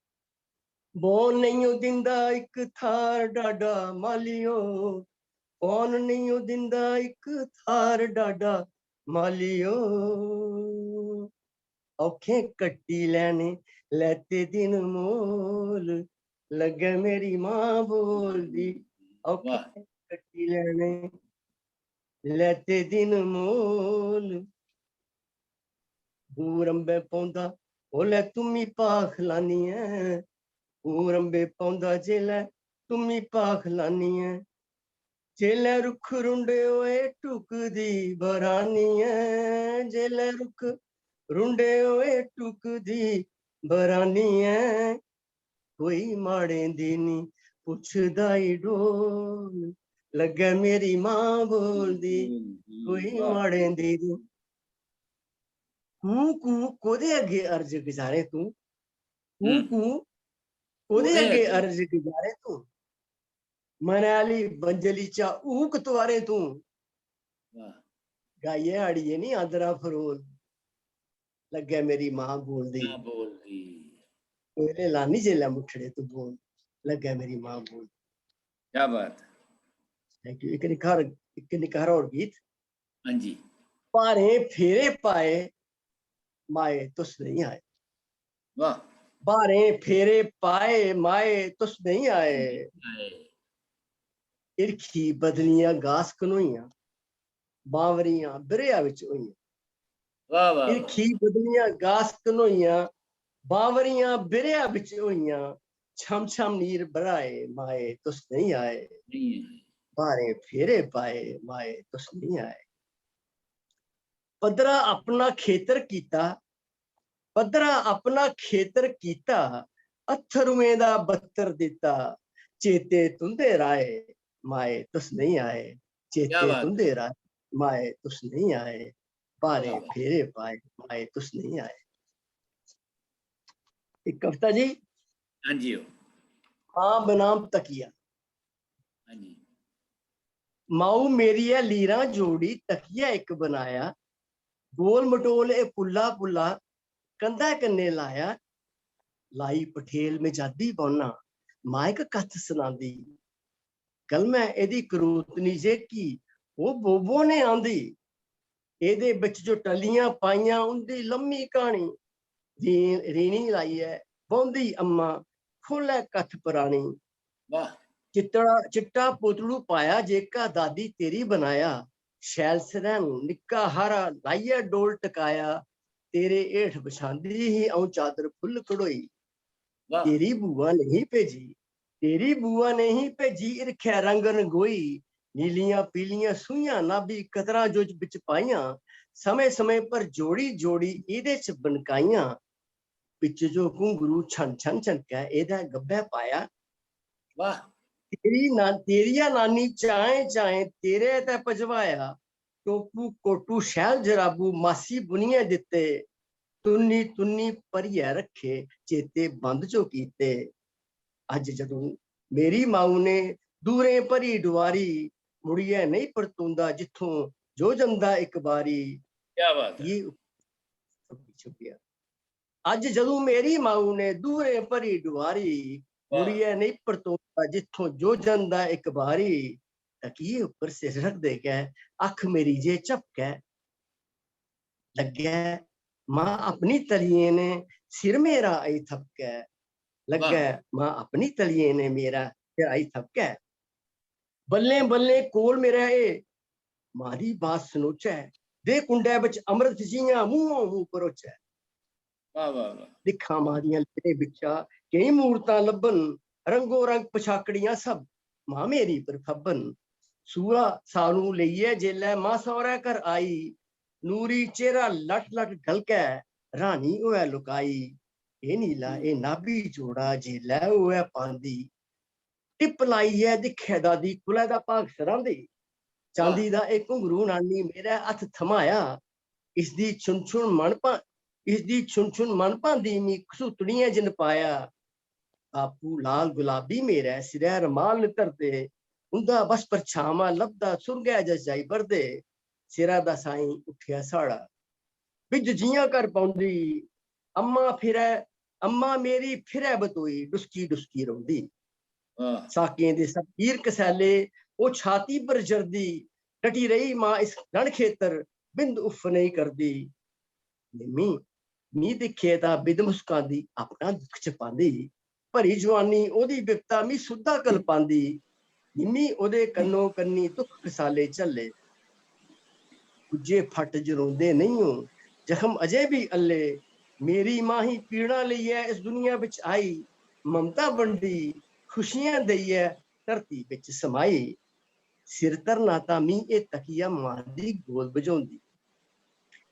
बौन नेईं ओ दिंदा इक थार डाडा मालियो, कौन नेईं ओ दिंदा इक थार डाडा मालियो। औखे कट्टी लैने लैते दिन मोल, लग्गै मेरी मां बोलदी, औखे वाह। कट्टी लैने लैते दिन मोल। बूर अंबे पौंदा ओल्लै तुम्मी भाख लानी ऐ, बूर अंबे पौंदा जेल्लै तुम्मी भाख लानी ऐ। जेल्लै रुक्ख रुंडे होए टुकदी बरानी ऐ, जेल्लै रुक्ख रुंडे होए टुकदी बरानी ऐ। कोई माड़े दी नी पुछदा ई डोल, लग्गै मेरी मां बोलदी, कोई वाह। माड़े दी नी। कू कू कोदे अग्गे अर्ज गुजारे तू, कू हम्म। कू कोदे कोदे अग्गे अग्गे? अर्ज गुजारे तू, मनै आह्ली बंजली चा ऊक तुआरे तू। वाह। गाइयै अड़िये नी आदरा फरोल, लग्गै मेरी मां बोलदी। मां बोलदी। कोयले लानी जेल्लै मुठड़े तू बोल, लग्गै मेरी मां बोल। क्या बात है। Thank you। इक निक्का हारा, इक निक्का हारा होर गीत। हाँ जी। भारें फेरे पाए माए तुस नेईं आए, वाह। भारें फेरे पाए माए तुस नेईं आए। आए। हिरखी बदलियां गास कनोइयां, बावरियां बिरेआ बिच होइयां। वाह वाह वाह। हिरखी बदलियां गास कनोइयां, बावरियां बिरेआ बिच होइयां। छम छम नीर बराए माए तुस नेईं आए, नहीं है। भारें फेरे पाए माए तुस नेईं आए। पद्धरा अपना खेतर कीता, पद्धरा अपना खेतर कीता, अत्थरुएं दा बत्तर दित्ता। चेते तुंदे राए माए तुस नेईं आए, क्या चेते बात है। तुंदे राए माए तुस नेईं आए, भारें क्या बात। फेरे पाए माए तुस नेईं आए। एक कविता जी, हाँ जी हो। मां बनाम तकिया। हाँ जी। माऊ मेरी ऐ लीरां जोड़ी, तकिया इक बनाया, गोल मटोल ए पुल्ला पुल्ला, कंधा कन्नै लाया। लाई पठेल में जादी बौह्ना, मां इक कत्थ सनांदी। कलमै एह्दी करूतनी जेह्की, ओह् बोबो ने आंदी। एह्दे बिच जो टल्लियां पाइयां, उं'दी लम्मी क्हानी। रीन-, रीनी लाइयै बौंह्दी अम्मा, खोह्ल्लै कत्थ परानी। वाह। चिट्टा, चिट्टा पोतलू पाया, जेह्का दादी तेरी बनाया। शैल सरैनू निक्का हारा लाइयै डोल टकाया। तेरे हेठ बछांदी ही अ'ऊं चादर फुल्ल कढ़ोई। वाह। तेरी बुआ नहीं भेजी, तेरी बुआ नहीं भेजी हिरखै रंग रंगोई। नीलियां पीलियां सूइयां नाभी कतरां जो बिच पाइयां। समें समें पर जोड़ी जोड़ी एह्दे च बनकाइयां। बिच जो घुंघरू छन छन छनकै एह्दै गब्बै पाया। वाह। तेरी ना-, तेरिया नानी चाएं चाएं तेरे तै पजवाया। टोपू कोटू शैल जराबू मासी बुनियै दित्ते। तुन्नी तुन्नी भरियै रक्खे चेते बंद जो कीते। अज्ज जदूं मेरी माऊ ने दूरें भरी डुआरी, मुड़ियै नेईं परतोंदा जित्थों जो जंदा इक बारी। क्या बात है। ये शुक्रिया। अज्ज जदूं मेरी माऊ ने दूरें भरी डुआरी, वाह। मुड़ियै नेईं परतोंदा जित्थों जो जंदा इक बारी। तकिये उप्पर सिर रखदे गै अक्ख मेरी जे झपकै, लग्गै मां अपनी तलियें ने सिर मेरा आई थपकै। लग्गै वाह। मां अपनी तलियें ने मेरा सिर आई थपकै। बल्लें बल्लें कोल मेरै ए मां दी बात सनोचै, दे कुंडै बिच अमृत जि'यां मूंहों मूंह परोचै। वाह वाह वाह। दिक्खां मां दियां लैह्रें बिच्चा केईं मूरतां लब्भन, रंगो रंग पछाकड़ियां सब मां मेरी पर फब्बन। सूरा सानू लेइयै जेल्लै मां सौरै घर आई, नूरी चेहरा लट लट ढलकै, रानी होऐ लुकाई। एह् नीला, एह् नाभी जोड़ा जेल्लै होऐ पांदी, टिप लाइयै दिक्खै दादी कुलै दा भाग सरांदी। चांदी दा एह् घुंघरू नानी मेरै हत्थ थमाया, इसदी छुन छुन मन भा-, इसदी छुन छुन मन भांदी मी घसूतड़ियें जिन पाया। बापू लाल गुलाबी मेरै सिरै रमाल न धरदे, उं'दा बस परछामां लभदा सुरगै जस जाई बरदे। सिरै दा साईं उट्ठेआ साढ़ा, बिज्ज जि'यां घर पौंदी। अम्मा फिरै, अम्मा मेरी फिरै बतोई डुसकी डुसकी रौंह्दी। वाह। साकें दे सब पीर कसैले, ओह् छाती पर जरदी। डटी रेही मां इस रण खेतर, बिंद उफ नेईं करदी। निम्मी, मी दिक्खे तां बिद मुस्कांदी, अपना दुख छपांदी। भरी जुआनी ओह्दी बिपता मी सुद्धा कलपांदी। निम्मी ओह्दे कन्नो कन्नी दुख कसाले झल्ले। कुझे फट जरोंदे नेईं हो, जख्म अजें बी हल्ले। मेरी मां ही पीड़ां लेइयै इस दुनिया बिच आई। ममता बंडी, खुशियां देइयै धरती बिच समाई। सिर धरना तां मी एह् तकिया मां दी गोद बझोंदी।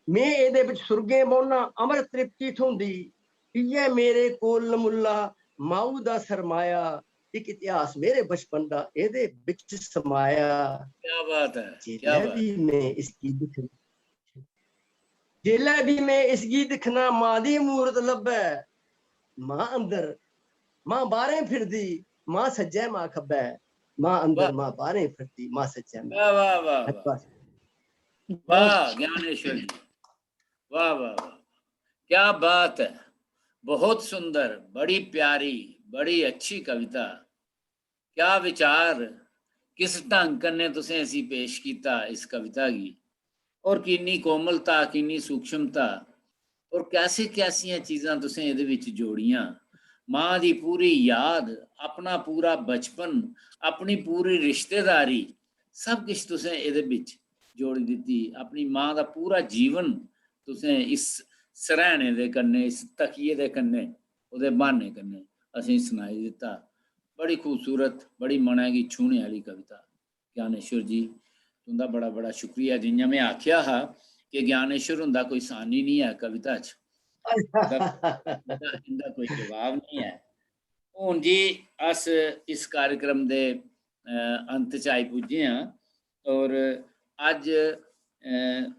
में एह्दे बिच सुर्गें बौह्ना, अमर तृप्ति थ्होंदी। इ'यै मेरे कोल नमुल्ला माऊ दा सरमाया। इक इतिहास मेरे बचपन दा एह्दे बिच समाया। क्या बात है, क्या जेल्लै बात। बी में इसगी दिक्खना, जेल्लै बी में इसगी दिक्खना, मां दी मूरत लब्भै। मां अंदर, मां बाह्रें फिरदी, मां सज्जै, मां खब्बै। मां अंदर, वाह। मां बाह्रें फिरदी, मां सज्जै, मां वाह, वाह, वाह, वाह। बस। वाह, ज्ञानेश्वर जी। वाह, वाह, वाह। क्या बात है। बहुत सुंदर, बड़ी प्यारी, बड़ी अच्छी कविता। क्या विचार, किस ढंग कन्नै तुसें इसी पेश कीता इस कविता गी, और किन्नी कोमलता, किन्नी सूक्ष्मता, और कैसी कैसियां चीजां तुसें एह्दे बिच जोड़ियां। मां दी पूरी याद, अपना पूरा बचपन, अपनी पूरी रिश्तेदारी, सब किश तुसें एह्दे बिच जोड़ी दित्ती। अपनी मां दा पूरा जीवन तुसें इस सरैह्ने दे कन्नै, इस तकिये दे कन्नै, ओह्दे ब्हाने कन्नै असेंगी सनाई दित्ता। बड़ी खूबसूरत, बड़ी मनै गी छूह्ने आह्ली कविता। ज्ञानेश्वर जी, तुं'दा बड़ा बड़ा शुक्रिया। जि'यां में आखेआ हा कि ज्ञानेश्वर हुंदा कोई सानी निं ऐ कविता च, इं'दा, इं'दा, इं'दा कोई जवाब निं ऐ। हून जी, अस इस कार्यक्रम दे, अ, अंत च आई पुज्जे आं, और अज्ज, अ,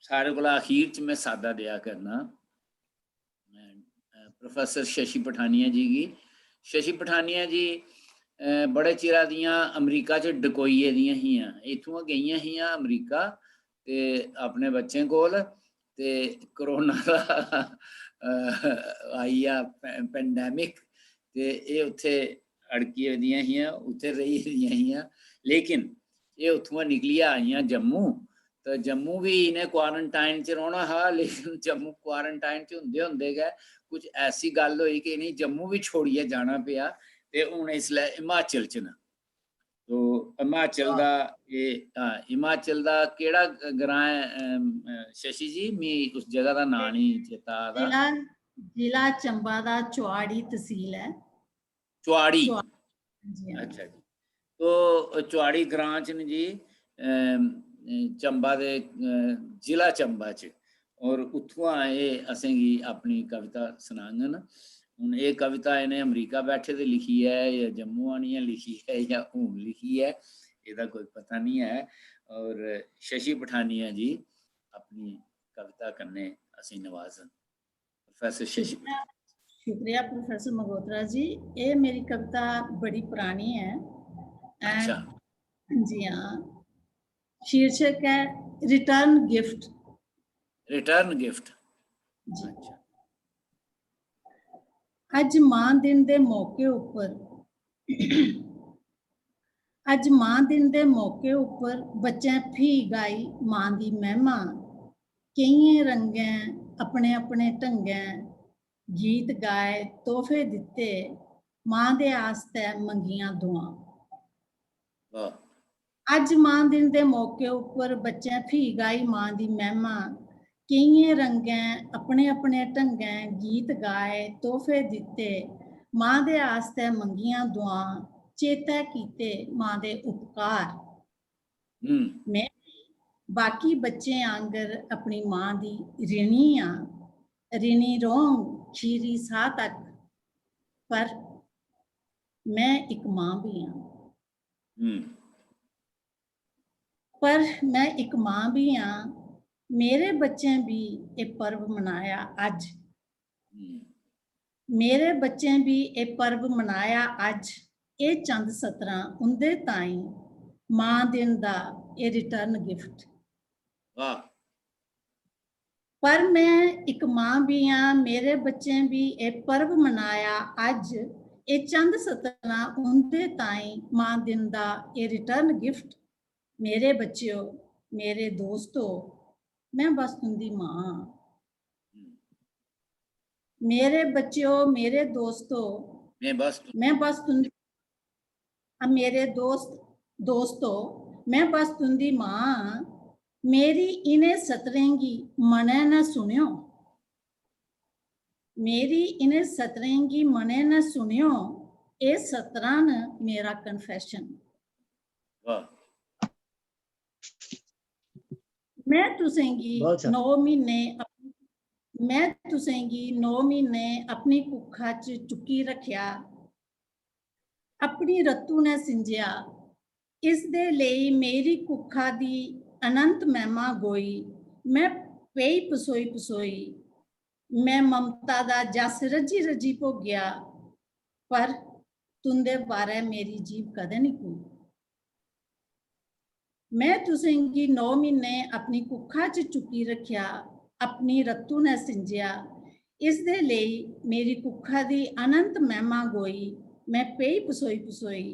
सारे कोला अखीर च में साद्दा देआ करना, अ, प्रोफेसर शशि पठानिया जी गी। शशि पठानिया जी, अ, बड़े चिरा दियां अमरीका च डकोई गेदियां हियां, इत्थुआं गेइयां हियां अमरीका ते अपने बच्चें कोल, ते कोरोना दा, अ, आई गेआ पै-, पैंडेमिक, ते एह् उत्थै अड़की गेदियां हियां, उत्थै रेही गेदियां हियां। लेकिन एह् उत्थुआं निकलियै आइयां जम्मू, ते जम्मू बी इ'नें क्वारंटाइन च रौह्ना हा, लेकिन जम्मू क्वारंटाइन च होंदे होंदे गै कुछ ऐसी गल्ल होई कि इ'नेंगी जम्मू बी छोड़ियै जाना पेआ, ते हून इसलै हिमाचल च न। तो हिमाचल दा एह्, हां, हिमाचल दा केह्ड़ा ग्रां ऐ, अम, अ, शशि जी? मी उस जगह दा नांऽ निं चेता आ दा। जिला, जिला चंबा दा चुआड़ी तसील ऐ। चुआड़ी। चुआ-, जी हां। अच्छा जी। तो चुआड़ी ग्रां च न जी, अम, चंबा दे, अ, जिला चंबा च, और उत्थुआं एह् असेंगी अपनी कविता सनाङन। हून एह् कविता इ'नें अमरीका बैठे दे लिखी ऐ जां जम्मू आनियै लिखी ऐ जां हून लिखी ऐ, एह्दा कोई पता निं ऐ। और शशि पठानिया जी अपनी कविता कन्नै असेंगी नवाजन। प्रोफेसर शशि शुक्रिया, शुक्रिया प्रोफेसर मगोत्रा जी। एह् मेरी कविता बड़ी परानी ऐ। अ, अच्छा। जी हां। शीर्षक a return gift. Return gift. जी। अच्छा। अज्ज मां दिन दे मौके उप्पर, अज्ज मां दिन दे मौके उप्पर बच्चें फ्ही गाई मां दी महिमा। केइयें रंगें, अपने अपने ढंगें गीत गाए, तोहफे दित्ते, मां दे आस्तै मंगियां दुआं। वाह। अज्ज मां दिन दे मौके उप्पर बच्चें फ्ही गाई मां दी महिमा। केइयें रंगें, अपने अपने ढंगें गीत गाए, तोहफे दित्ते, मां दे आस्तै मंगियां दुआं, चेतै कीते मां दे उपकार। हम्म। में बाकी बच्चें आंगर अपनी मां दी रिणी आं, रिणी रौंह्ग खीरी साह् तक। पर में इक मां बी आं। हम्म। पर में इक मां बी आं। मेरे बच्चें बी एह् पर्व मनाया अज्ज। हम्म। मेरे बच्चें बी एह् पर्व मनाया अज्ज। एह् चंद सतरां उं'दे ताईं मां दिन दा एह् रिटर्न गिफ्ट। वाह। पर में इक मां बी आं, मेरे बच्चें बी एह् पर्व मनाया अज्ज। एह् चंद सतरां उं'दे ताईं मां दिन दा एह् रिटर्न गिफ्ट। मेरे बच्चेओ, मेरे दोस्तो, में बस तुं'दी मां आं। हम्म। मेरे बच्चेओ, मेरे दोस्तो, मैं बस मैं बस तुंदी, आ, मेरे दोस्त, दोस्तो, मैं बस तुंदी मां आं। मेरी इ'नें सतरें गी मनै नै सुनेओ, मेरी इ'नें सतरें गी मनै नै सुनेओ, एह् सतरां न मेरा कन्फेशन। वाह। मैं तुसेंगी बहुत अच्छा। नौ म्हीने अप-, मैं तुसेंगी नौ म्हीने अपनी कुक्खा च चुक्की रखेआ, अपनी रत्तू ने सिंजेआ। इस दे लेई मेरी कुक्खा दी अनंत महिमा गोई। मैं पेई पसोई पसोई, मैं ममता दा जस रज्जी रज्जी भोगेआ, पर तुंदे बारै मेरी जीभ कदें निं कोई। मैं तुसेंगी नौ म्हीने अपनी कुक्खा च चुक्की रखेआ, अपनी रत्तू ने सिंजेआ। इस दे लेई मेरी कुक्खा दी अनंत महिमा गोई। मैं पेई पसोई पसोई,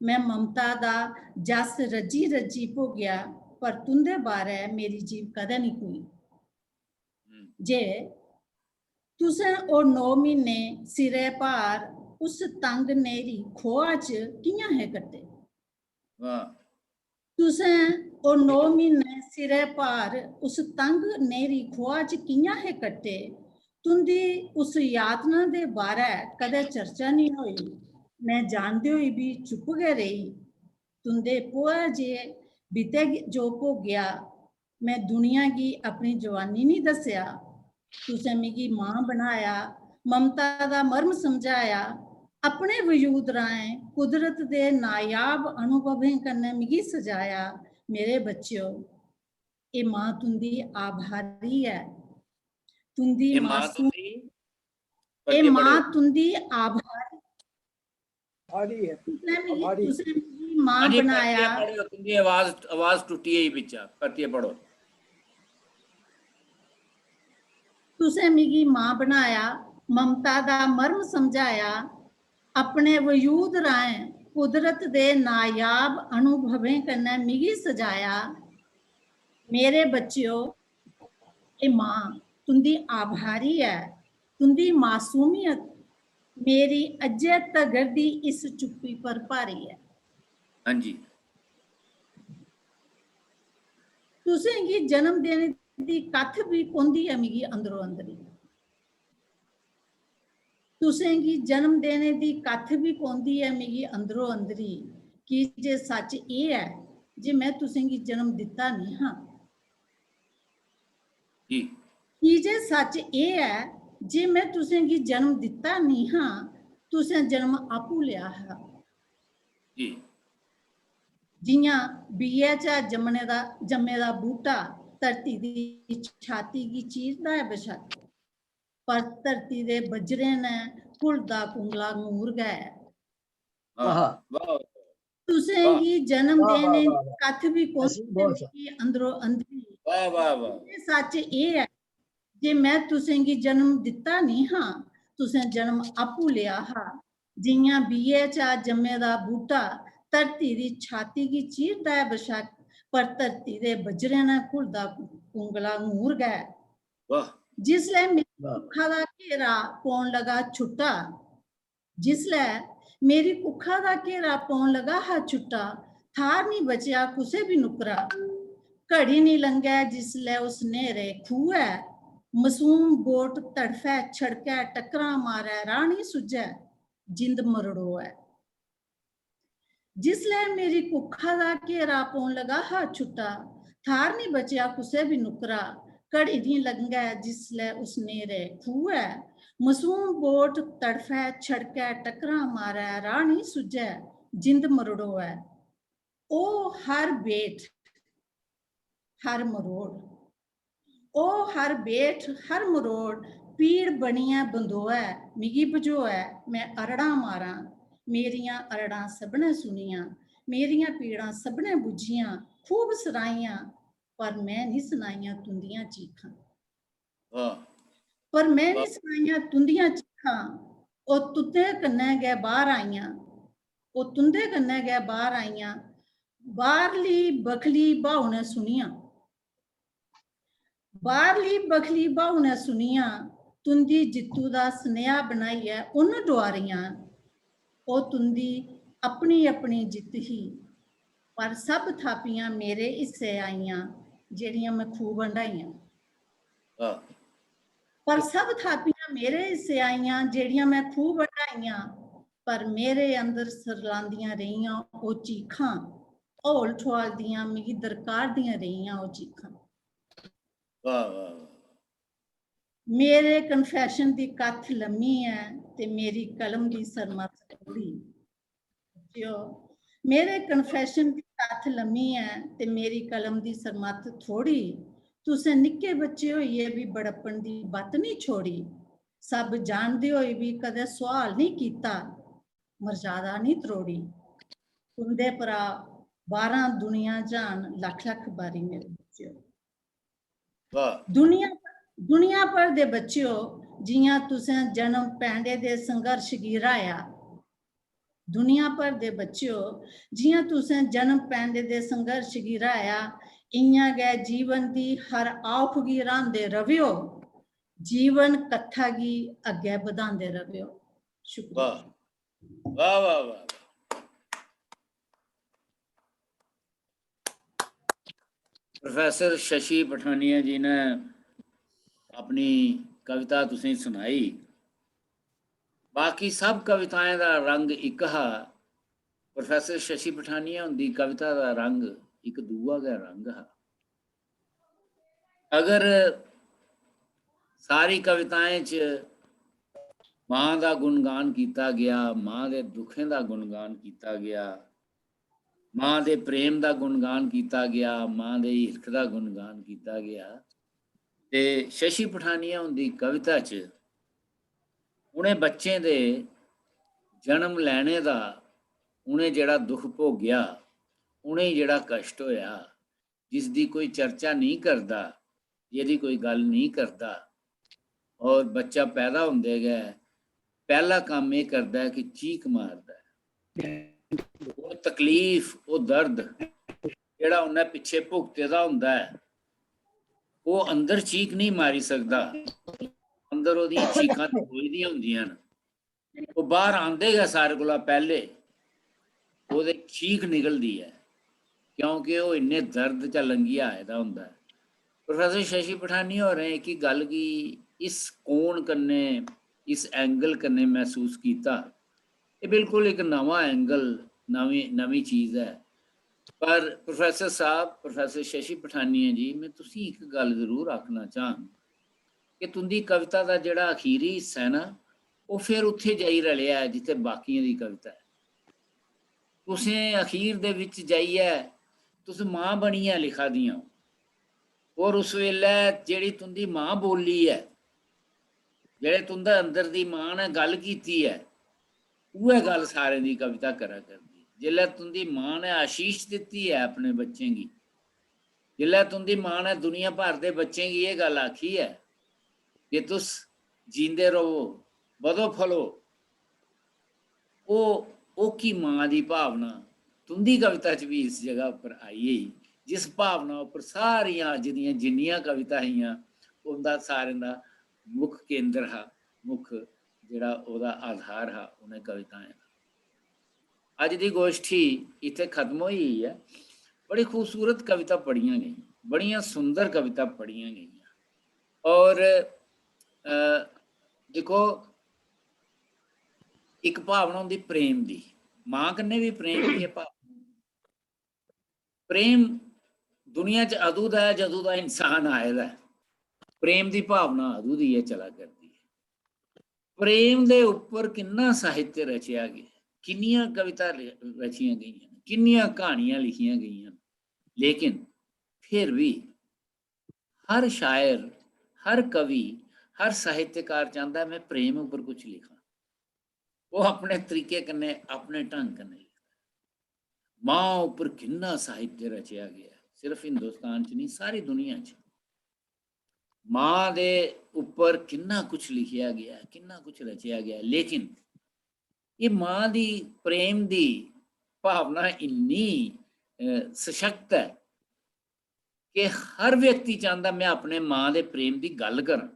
मैं ममता दा जस रज्जी रज्जी भोगेआ, पर तुंदे बारै मेरी जीभ कदें निं कोई। हम्म। जे तुसें ओह् नौ म्हीने सिरै भार उस तंग नेरी खोआ च कि'यां हे कट्टे? वाह। तुसें ओह् नौ म्हीने सिरै भार उस तंग नेरी खोआ च कि'यां हे कट्टे? तुंदी उस यातना दे बारै कदें चर्चा निं होई। मैं जानदे होई बी चुप्प गै रेही। तुंदे पोऐ जे बीते जो भोगेआ, मैं दुनिया गी अपनी जवानी निं दस्सेआ। तुसें मिगी मां बनाया, ममता दा मर्म समझाया, अपने वजूद राहें कुदरत दे नायाब अनुभवें कन्नै मिगी सजाया। मेरे बच्चेओ, एह् मां तुंदी आभारी ऐ, तुंदी ये मां मासूम, तुंदी एह् मां तुंदी आभारी। आभारी है। तुसें मिगी, आभारी। तुसें मिगी मां हां जी, बनाया। परतियै पढ़ो, तुंदी आवाज, आवाज टुट्टी गेई बिच्चा, परतियै पढ़ो। तुसें मिगी मां बनाया, ममता दा मर्म समझाया, अपने वजूद राहें कुदरत दे नायाब अनुभवें कन्नै मिगी सजाया। मेरे बच्चेओ, एह् मां तुंदी आभारी ऐ, तुंदी मासूमियत मेरी अज्जै तगर दी इस चुप्पी पर भारी ऐ। हां जी। तुसेंगी जन्म देने दी कत्थ बी पौंदी ऐ मिगी अंदरो अंदरी। तुसेंगी जन्म देने दी कत्थ बी पौंदी ऐ मिगी अंदरो अंदरी, की जे सच एह् ऐ जे मैं तुसेंगी जन्म दित्ता निं हा। जी। की जे सच एह् ऐ जे मैं तुसेंगी जन्म दित्ता निं हा, तुसें जन्म आपूं लेआ हा। जी। जि'यां बीऐ चा जम्मने दा, जम्मे दा बूह्टा धरती दी छाती गी चीरदा ऐ बशक्क, पर धरती दे बज्जरें नै घुलदा कुंगला ङूर गै ऐ। वाह, आहा। वाह, तुसेंगी जन्म वाह, वाह, देने वाह, दी वाह। कत्थ बी पौंदी असीम बहुत अच्छा। मिगी अंदरो अंदरी। वाह, वाह, वाह। एह् सच एह् ऐ जे मैं तुसेंगी जन्म दित्ता निं हा, तुसें जन्म आपूं लेआ हा। जि'यां बीऐ चा जम्मे दा बूह्टा धरती दी छाती गी चीरदा ऐ बशक्क, पर धरती दे बज्जरें नै घुलदा कुंगला ङूर गै। वाह। जिसलै मेरी वाह। कुक्खा दा घेरा पौन लगा छुट्टा, जिसलै मेरी कुक्खा दा घेरा पौन लगा हा छुट्टा, थाह्र निं बचेआ कुसै बी नुक्करा। घड़ी निं लंघै जिसलै उस न्हेरे खूहै, मसूम बोट तड़फै छड़कै टक्करां मारै राह् निं सुज्झै, जिंद मरड़ोऐ। जिसलै मेरी कुक्खा दा घेरा पौन लगा हा छुट्टा, थाह्र निं बचेआ कुसै बी नुक्करा। घड़ी निं लंघै जिसलै उस न्हेरे खूहै, मसूम बोट तड़फै छड़कै टक्करां मारै राह् निं सुज्झै, जिंद मरड़ोऐ। ओह् हर बेट, हर मरोड़, ओह् हर बेट, हर मरोड़ पीड़ बनियै बंदोऐ, मिगी बझोऐ, में अरड़ां मारां। मेरियां अरड़ां सभनें सुनियां, मेरियां पीड़ां सभनें बुज्झियां, खूब सराहियां, पर में निं सनाइयां तुंदियां चीखां। वाह। पर में निं सनाइयां तुंदियां चीखां, ओह् तुं'दे कन्नै गै बाह्र आइयां, ओह् तुं'दे कन्नै गै बाह्र आइयां। बाह्रली बक्खली ब्हाऊ ने सुनियां, बाह्रली बक्खली ब्हाऊ ने सुनियां, तुं'दी जित्तू दा सनेहा बनाइयै उन्न डुआरियां। ओह् तुं'दी अपनी अपनी जित्त ही, पर सब थापियां मेरे हिस्से आइयां, जेह्ड़ियां में खूब हंडाइयां। वाह। पर सब थापियां मेरे हिस्से आइयां, जेह्ड़ियां में खूब हंडाइयां। पर मेरे अंदर सरलांदियां रेहियां ओह् चीखां, हौल ठुआलदियां मिगी दरकारदियां रेहियां ओह् चीखां। वाह, वाह, वाह। मेरे कन्फैशन दी कत्थ लम्मी ऐ ते मेरी कलम दी सरमत थोड़ी। बच्चेओ, मेरे कन्फैशन दी कत्थ लम्मी ऐ ते मेरी कलम दी सरमत थोड़ी। तुसें निक्के बच्चे होइयै बी बड़प्पन दी बत्त निं छोड़ी। सब जानदे होई बी कदें सुआल निं कीता, मर्यादा निं त्रोड़ी। तुं'दे परा बारां दुनिया ज्हान लक्ख लक्ख बारी मेरे बच्चेओ। वाह। दुनिया, दुनिया भर दे बच्चेओ, जि'यां तुसें जन्म पैंडे दे संघर्ष गी र्हाया। दुनिया भर दे बच्चेओ, जि'यां तुसें जन्म पैंडे दे संघर्ष गी र्हाया, इ'यां गै जीवन दी हर औख गी र्हांदे र'वेओ, जीवन कत्था गी अग्गै बधांदे र'वेओ। शुक्रिया। वाह, वाह, वाह, वाह। प्रोफेसर शशि पठानिया जी ने अपनी कविता तुसें सुनाई। बाकी सब कविताएं दा रंग इक हा, प्रोफेसर शशि पठानिया हुंदी कविता दा रंग इक दूआ गै रंग हा। अगर सारी कविताएं च मां दा गुणगान कीता गेआ, मां दे दुखें दा गुणगान कीता गेआ, मां दे प्रेम दा गुणगान कीता गेआ, मां दे हिरख दा गुणगान कीता गेआ, ते शशि पठानिया हुंदी कविता च उ'नें बच्चें दे जन्म लैने दा, उ'नें जेह्ड़ा दुख भोगेआ, उ'नेंगी जेह्ड़ा कश्ट होएआ, जिसदी कोई चर्चा नेईं करदा, जेह्दी कोई गल्ल नेईं करदा, और बच्चा पैदा होंदे गै पैह्ला कम्म एह् करदा ऐ कि चीक मारदा ऐ। ओह् तकलीफ, ओह् दर्द जेह्ड़ा उन्नै पिच्छे भुगते दा होंदा ऐ, ओह् अंदर चीक नेईं मारी सकदा, अंदर ओह्दियां चीकां दबोई दियां होंदियां न। ओह् बाहर आंदे गै सारे कोला पैह्ले ओह्दे चीक निकलदी ऐ, क्योंकि ओह् इन्ने दर्द चा लंघियै आए दा होंदा ऐ। प्रोफेसर शशि पठानिया होरें इक गल्ल गी इस कोण कन्नै, इस angle कन्नै मसूस कीता। एह् बिल्कुल इक नमां angle, नमीं, नमीं चीज ऐ। पर प्रोफेसर साहब, प्रोफेसर शशि पठानिया जी, में तुसें इक गल्ल जरूर आखना चाहंग कि तुंदी कविता दा जेह्ड़ा अखीरी हिस्सा ऐ ना, ओह् फिर उत्थै जाई रलेआ ऐ जित्थै बाकियें दी कविता ऐ। तुसें अखीर दे बिच जाइयै, तुस मां बनियै लिखा दियां ओ, और उस बेल्लै जेह्ड़ी तुंदी मां बोली ऐ, जेह्ड़े तुंदे अंदर दी मां ने गल्ल कीती ऐ, उ'ऐ गल्ल सारें दी कविता करा करदी। जिसलै तुंदी मां ने आशीष दित्ती ऐ अपने बच्चें गी, जिसलै तुंदी मां ने दुनिया भर दे बच्चें गी एह् गल्ल आखी ऐ कि तुस जींदे र'वो, बधो फलो, ओह्, ओह्की मां दी भावना तुंदी कविता च बी इस जगह उप्पर आई गेई, जिस भावना उप्पर सारियां अज्ज दियां जिन्नियां कविता हियां, उंदा सारें दा मुक्ख केंद्र हा, मुक्ख जेह्ड़ा ओह्दा आधार हा उ'नें कविताएं दा। अज्ज दी गोश्ठी इत्थै खत्म होई गेई ऐ। बड़ी खूबसूरत कविता पढ़ियां गेइयां, बड़ियां सुंदर कविता पढ़ियां गेइयां। और, अ, दिक्खो, इक भावना होंदी प्रेम दी, मां कन्नै बी प्रेम दी एह् भावना। प्रेम दुनिया च अदूं दा ऐ जदूं दा इंसान आए दा ऐ। प्रेम दी भावना अदूं दी ऐ, चला करदी ऐ। प्रेम दे उप्पर किन्ना साहित्य रचेआ गेआ, किन्नियां कविता र-, रचियां गेइयां, किन्नियां क्हानियां लिखियां गेइयां, लेकिन फिर भी हर शायर, हर कवि, हर साहित्यकार चांह्दा ऐ, "में प्रेम उप्पर कुछ लिखां।" ओह् अपने तरीके कन्नै, अपने ढंग कन्नै लिखदा ऐ। मां उप्पर किन्ना साहित्य रचेआ गेआ ऐ, सिर्फ हिंदुस्तान च नेईं, सारी दुनिया च मां दे उप्पर किन्ना कुछ लिखेआ गेआ ऐ, किन्ना कुछ रचेआ गेआ ऐ, लेकिन एह् मां दी प्रेम दी भावना इन्नी, अ, सशक्त ऐ कि हर व्यक्ति चांह्दा, "में अपने मां दे प्रेम दी गल्ल करां।"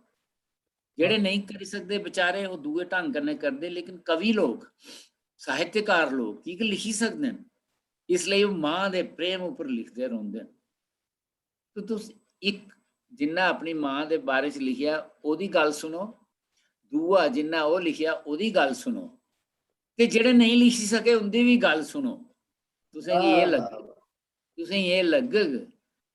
जेह्ड़े नेईं करी सकदे बेचारे, ओह् दूए ढंग कन्नै करदे, लेकिन कवि लोक, साहित्यकार लोक की के लिखी सकदे न, इसलेई ओह् मां दे प्रेम उप्पर लिखदे रौंह्दे न। ते तुस इक, जिन्ना अपनी मां दे बारे च लिखेआ, ओह्दी गल्ल सुनो, दूआ जिन्ना ओह् लिखेआ, ओह्दी गल्ल सुनो, ते जेह्ड़े नेईं लिखी सके, उं'दी बी गल्ल सुनो। तुसेंगी एह् लग्गग, तुसेंगी एह् लग्गग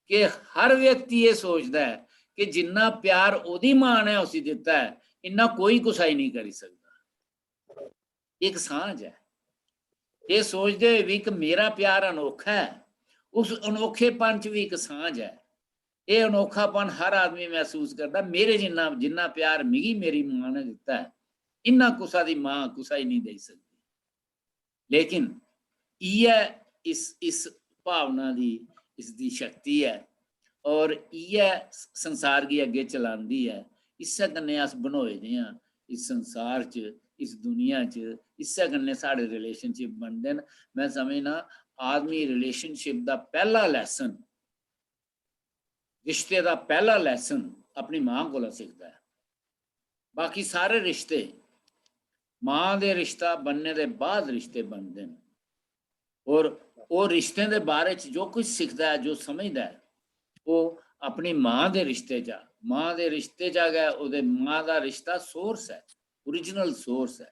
कि हर व्यक्ति एह् सोचदा ऐ कि जिन्ना प्यार ओह्दी मां ने उसी दित्ता ऐ, इन्ना कोई कुसै गी नेईं करी सकदा। इक सांझ ऐ। एह् सोचदे होई बी कि मेरा प्यार अनोखा ऐ, उस अनोखेपन च बी इक सांझ ऐ। एह् अनोखापन हर आदमी मसूस करदा, मेरे जिन्ना, जिन्ना प्यार मिगी मेरी मां ने दित्ता ऐ, इन्ना कुसा दी मां कुसा गी नेईं देई सकदी। लेकिन इ'यै इस, इस भावना दी, इसदी शक्ति ऐ और इ'यै संसार गी अग्गें चलांदी ऐ। इस्सै कन्नै अस बनोए दे आं इस संसार च, इस दुनिया च, इस्सै कन्नै साढ़े रिलेशनशिप बनदे न। में समझना आदमी रिलेशनशिप दा पैह्ला लैसन, रिश्ते दा पैह्ला लैसन अपनी मां कोला सिखदा ऐ। बाकी सारे रिश्ते मां दे रिश्ता बनने दे बाद रिश्ते बनदे न। और ओह् रिश्तें दे बारे च जो कुछ सिखदा ऐ, जो समझदा ऐ, ओह् अपनी मां दे रिश्ते चा, मां दे रिश्ते चा गै ओह्दे मां दा रिश्ता सोर्स ऐ, ओरिजिनल सोर्स ऐ,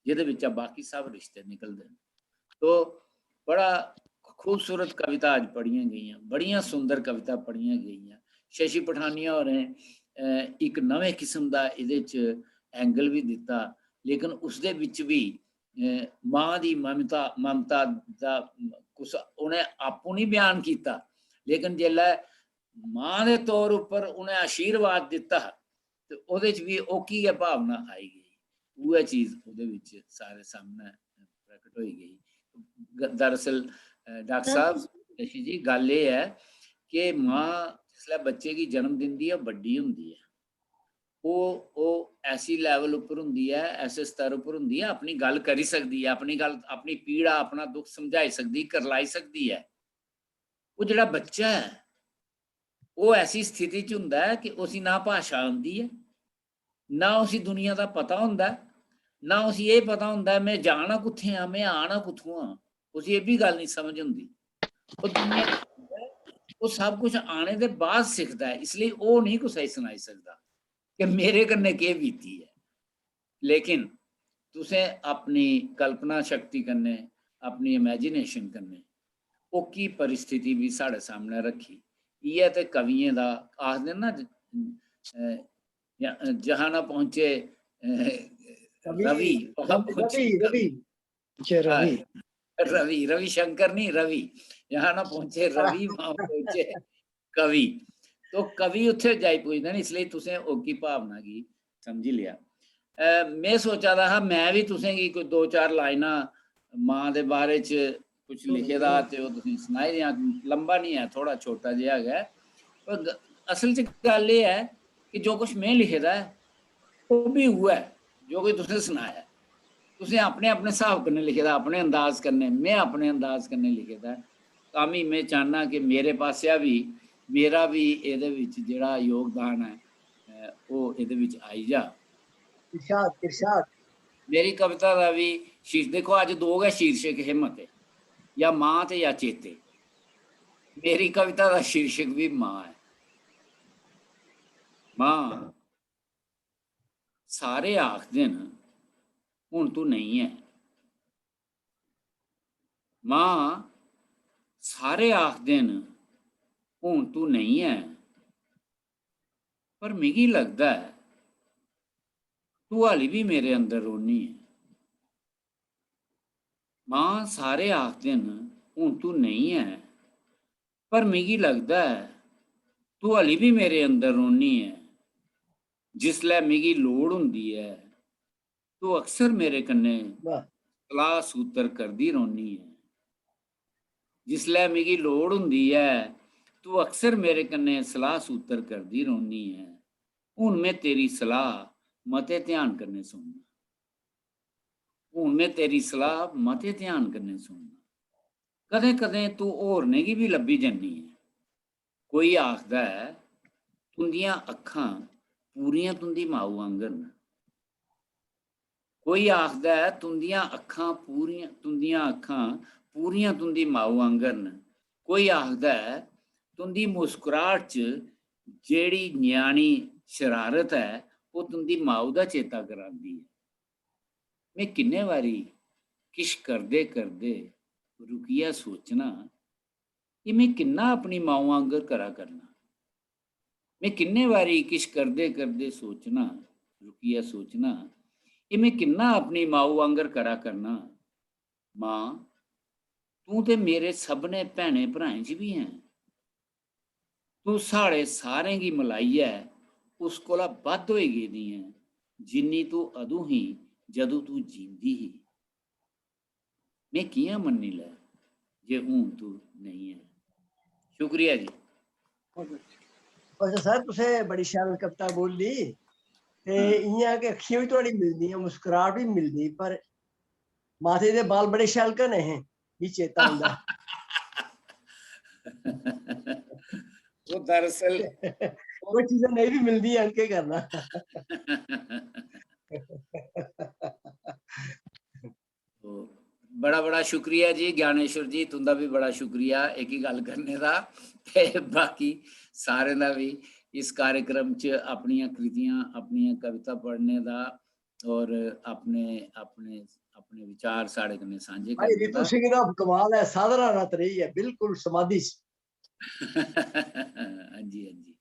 जेह्दे बिच्चा बाकी सब रिश्ते निकलदे न। तो बड़ा खूबसूरत कविता अज्ज पढ़ियां गेइयां, बड़ियां सुंदर कविता पढ़ियां गेइयां। शशि पठानिया होरें, अ, इक नमें किस्म दा एह्दे च एंगल बी दित्ता, लेकिन उसदे बिच बी, अ, मां दी ममता, ममता दा कुछ उ'नें आपूं निं बयान कीता, लेकिन जेल्लै मां दे तौर उप्पर उ'नें आशीर्वाद दित्ता हा, ते ओह्दे च बी ओह्की गै भावना आई गेई। उ'ऐ चीज ओह्दे बिच सारे सामनै प्रकट होई गेई। ग-, दरअसल, अ, डाक्टर साहब, शशि जी, गल्ल एह् ऐ कि मां जिसलै बच्चे गी जन्म दिंदी ऐ, बड्डी होंदी ऐ, ओह्, ओह् ऐसी level उप्पर होंदी ऐ, ऐसे स्तर उप्पर होंदी ऐ, अपनी गल्ल करी सकदी ऐ, अपनी गल्ल, अपनी पीड़ा, अपना दुख समझाई सकदी, करलाई सकदी ऐ। ओह् जेह्ड़ा बच्चा ऐ, ओह् ऐसी स्थिति च होंदा ऐ कि उसी ना भाशा आंदी ऐ, ना उसी दुनिया दा पता होंदा ऐ, ना उसी एह् पता होंदा ऐ, में जाना कुत्थें आं, में आना कुत्थुआं आं, उसी एह् बी गल्ल निं समझ होंदी। ओह् दुनिया च, ओह् सब कुछ आने दे बाद सिखदा ऐ, इसलेई ओह् निं कुसै गी सनाई सकदा कि मेरे कन्नै केह् बीती ऐ। लेकिन तुसें अपनी कल्पना शक्ति कन्नै, अपनी imagination कन्नै ओह्की परिस्थिति बी साढ़े सामनै रक्खी। इ'यै ते कवियें दा आखदे न ना, ज-, अ, ज-, जहाँ ना पहुँचे, अ, रवि, रवि, वहाँ पहुँचे रवि, रवि। पहुँचे रवि। हाँ, रवि, रविशंकर नहीं, रवि। यहाँ ना पहुँचे रवि, वहाँ पहुँचे कवि। तो कवि उत्थै जाई पुजदे न, इसलेई तुसें ओह्की भावना गी समझी लेआ। अ, में सोचा दा हा, में बी तुसें गी कोई दो चार लाइनां मां दे बारे च कुछ लिखे दा ते ओह् तुसें गी सनाई देआं। लंबा निं ऐ, थोह्ड़ा छोटा जेहा गै। पर ग-, असल च गल्ल एह् ऐ कि जो कुछ में लिखे दा ऐ, ओह् बी उ'ऐ जो कुछ तुसें सनाया। तुसें अपने, अपने स्हाब कन्नै लिखे दा, अपने अंदाज कन्नै, में अपने अंदाज कन्नै लिखे दा ऐ। तां बी में चाह्न्नां कि मेरे पासेआ बी, मेरा बी एह्दे बिच जेह्ड़ा योगदान ऐ, अ, ओह् एह्दे बिच आई जा। इरशाद, इरशाद। मेरी कविता दा बी शीर्ष-, दिक्खो, अज्ज दो गै शीर्षक हे मते, या मां ते या चेते। मेरी कविता दा शीर्षक बी मां ऐ। मां, सारे आखदे न, "हुन तू नेईं ऐ।" मां, सारे आखदे न, "हुन तू नेईं ऐ।" पर मिगी लगदा ऐ, तू हाली बी मेरे अंदर रौह्नी ऐ। मां, सारे आखदे न, "हुन तू नेईं ऐ।" पर मिगी लगदा ऐ, तू हाली बी मेरे अंदर रौह्नी ऐ। जिसलै मिगी लोड़ होंदी ऐ, तू अक्सर मेरे कन्नै वाह। सलाह सूतर करदी रौह्नी ऐ। जिसलै मिगी लोड़ होंदी ऐ, तू अक्सर मेरे कन्नै सलाह सूतर करदी रौह्नी ऐ। हुन में तेरी सलाह मते ध्यान कन्नै सुनना। हुन में तेरी सलाह मते ध्यान कन्नै सुनना। कदें-कदें तू होरनें गी बी लब्भी जन्नी ऐ। कोई आखदा ऐ, "तुं'दियां अक्खां पूरियां तुं'दी माऊ आंगर न। कोई आखदा ऐ, "तुं'दियां अक्खां पूरियां, तुं'दियां अक्खां पूरियां तुं'दी माऊ आंगर न।" कोई आखदा ऐ, "तुं'दी मुस्कुराहट च जेह्ड़ी ञ्याणी शरारत ऐ, ओह् तुं'दी माऊ दा चेता करांदी ऐ।" में किन्ने बारी किश करदे-करदे रुकियै सोचना, "एह् में किन्ना अपनी माऊ आंगर करा करना?" में किन्ने बारी किश करदे-करदे सोचना, रुकियै सोचना, "एह् में किन्ना अपनी माऊ आंगर करा करना?" मां, तूं ते मेरे सभनें भैनें-भ्राएं च बी ऐं। तूं साढ़े सारें गी मलाइयै उस कोला बद्ध होई गेदी ऐं, जिन्नी तूं अदूं ही, जदूं तूं जींदी ही। में कि'यां मन्नी लै जे हून तूं नेईं ऐ? शुक्रिया जी। अच्छा सर, तुसें बड़ी शैल कविता बोली ते इ'यां कि अक्खियां बी थुआड़ी मिलदियां, मुस्कुराहट बी मिलदी, पर माथे दे बाल बड़े शैल घने हे, मी चेता औंदा। ओह् दरअसल कोई चीजां नेईं बी मिलदियां, केह् करना। तो बड़ा बड़ा शुक्रिया जी ज्ञानेश्वर जी, तुंदा भी बड़ा शुक्रिया एह्की गल्ल करने दा, ते बाकी सारें दा भी इस कार्यक्रम च अपनियां कृतियां, अपनियां कविता पढ़ने दा और अपने, अपने, अपने विचार साढ़े कन्नै सांझे भाई करने रितु दा। सिंह दा कमाल ऐ, साधना रत रेही ऐ, बिल्कुल समाधि च। हां जी, हां जी।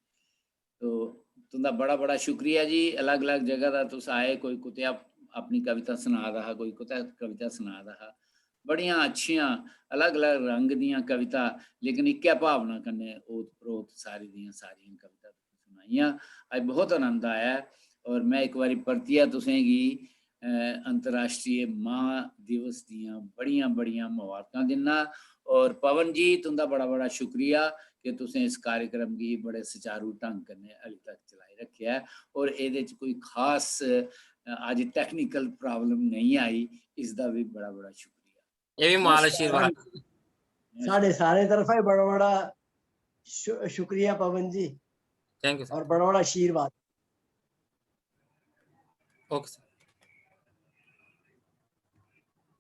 तो तुंदा बड़ा बड़ा शुक्रिया जी, अलग अलग जगह दा तुस आए, कोई कुतै अपनी कविता सना दा हा, कोई कुतै कविता सना दा हा, बड़ियां अच्छियां अलग अलग रंग दियां कविता, लेकिन इक्कै भावना कन्नै ओत प्रोत सारी दियां सारियां कविता तुसें सुनाइयां। अज्ज बहुत आनंद आया ऐ और में इक बारी परतियै तुसेंगी, अ, अंतर्राष्ट्रीय मां दिवस दियां बड़ियां बड़ियां मुबारकां दिन्ना। और पवन जी, तुंदा बड़ा बड़ा शुक्रिया कि तुसें इस कार्यक्रम गी बड़े सुचारू ढंग कन्नै हाली तक चलाई रक्खेआ ऐ और एह्दे च कोई खास, अ, अज्ज technical problem नेईं आई, इसदा बी बड़ा बड़ा शुक्रिया। ये भी माल आशीर्वाद। साढ़े सारे तरफा ही बड़ा बड़ा शु-, शुक्रिया पवन जी। Thank you sir। और बड़ा बड़ा आशीर्वाद। Okay sir।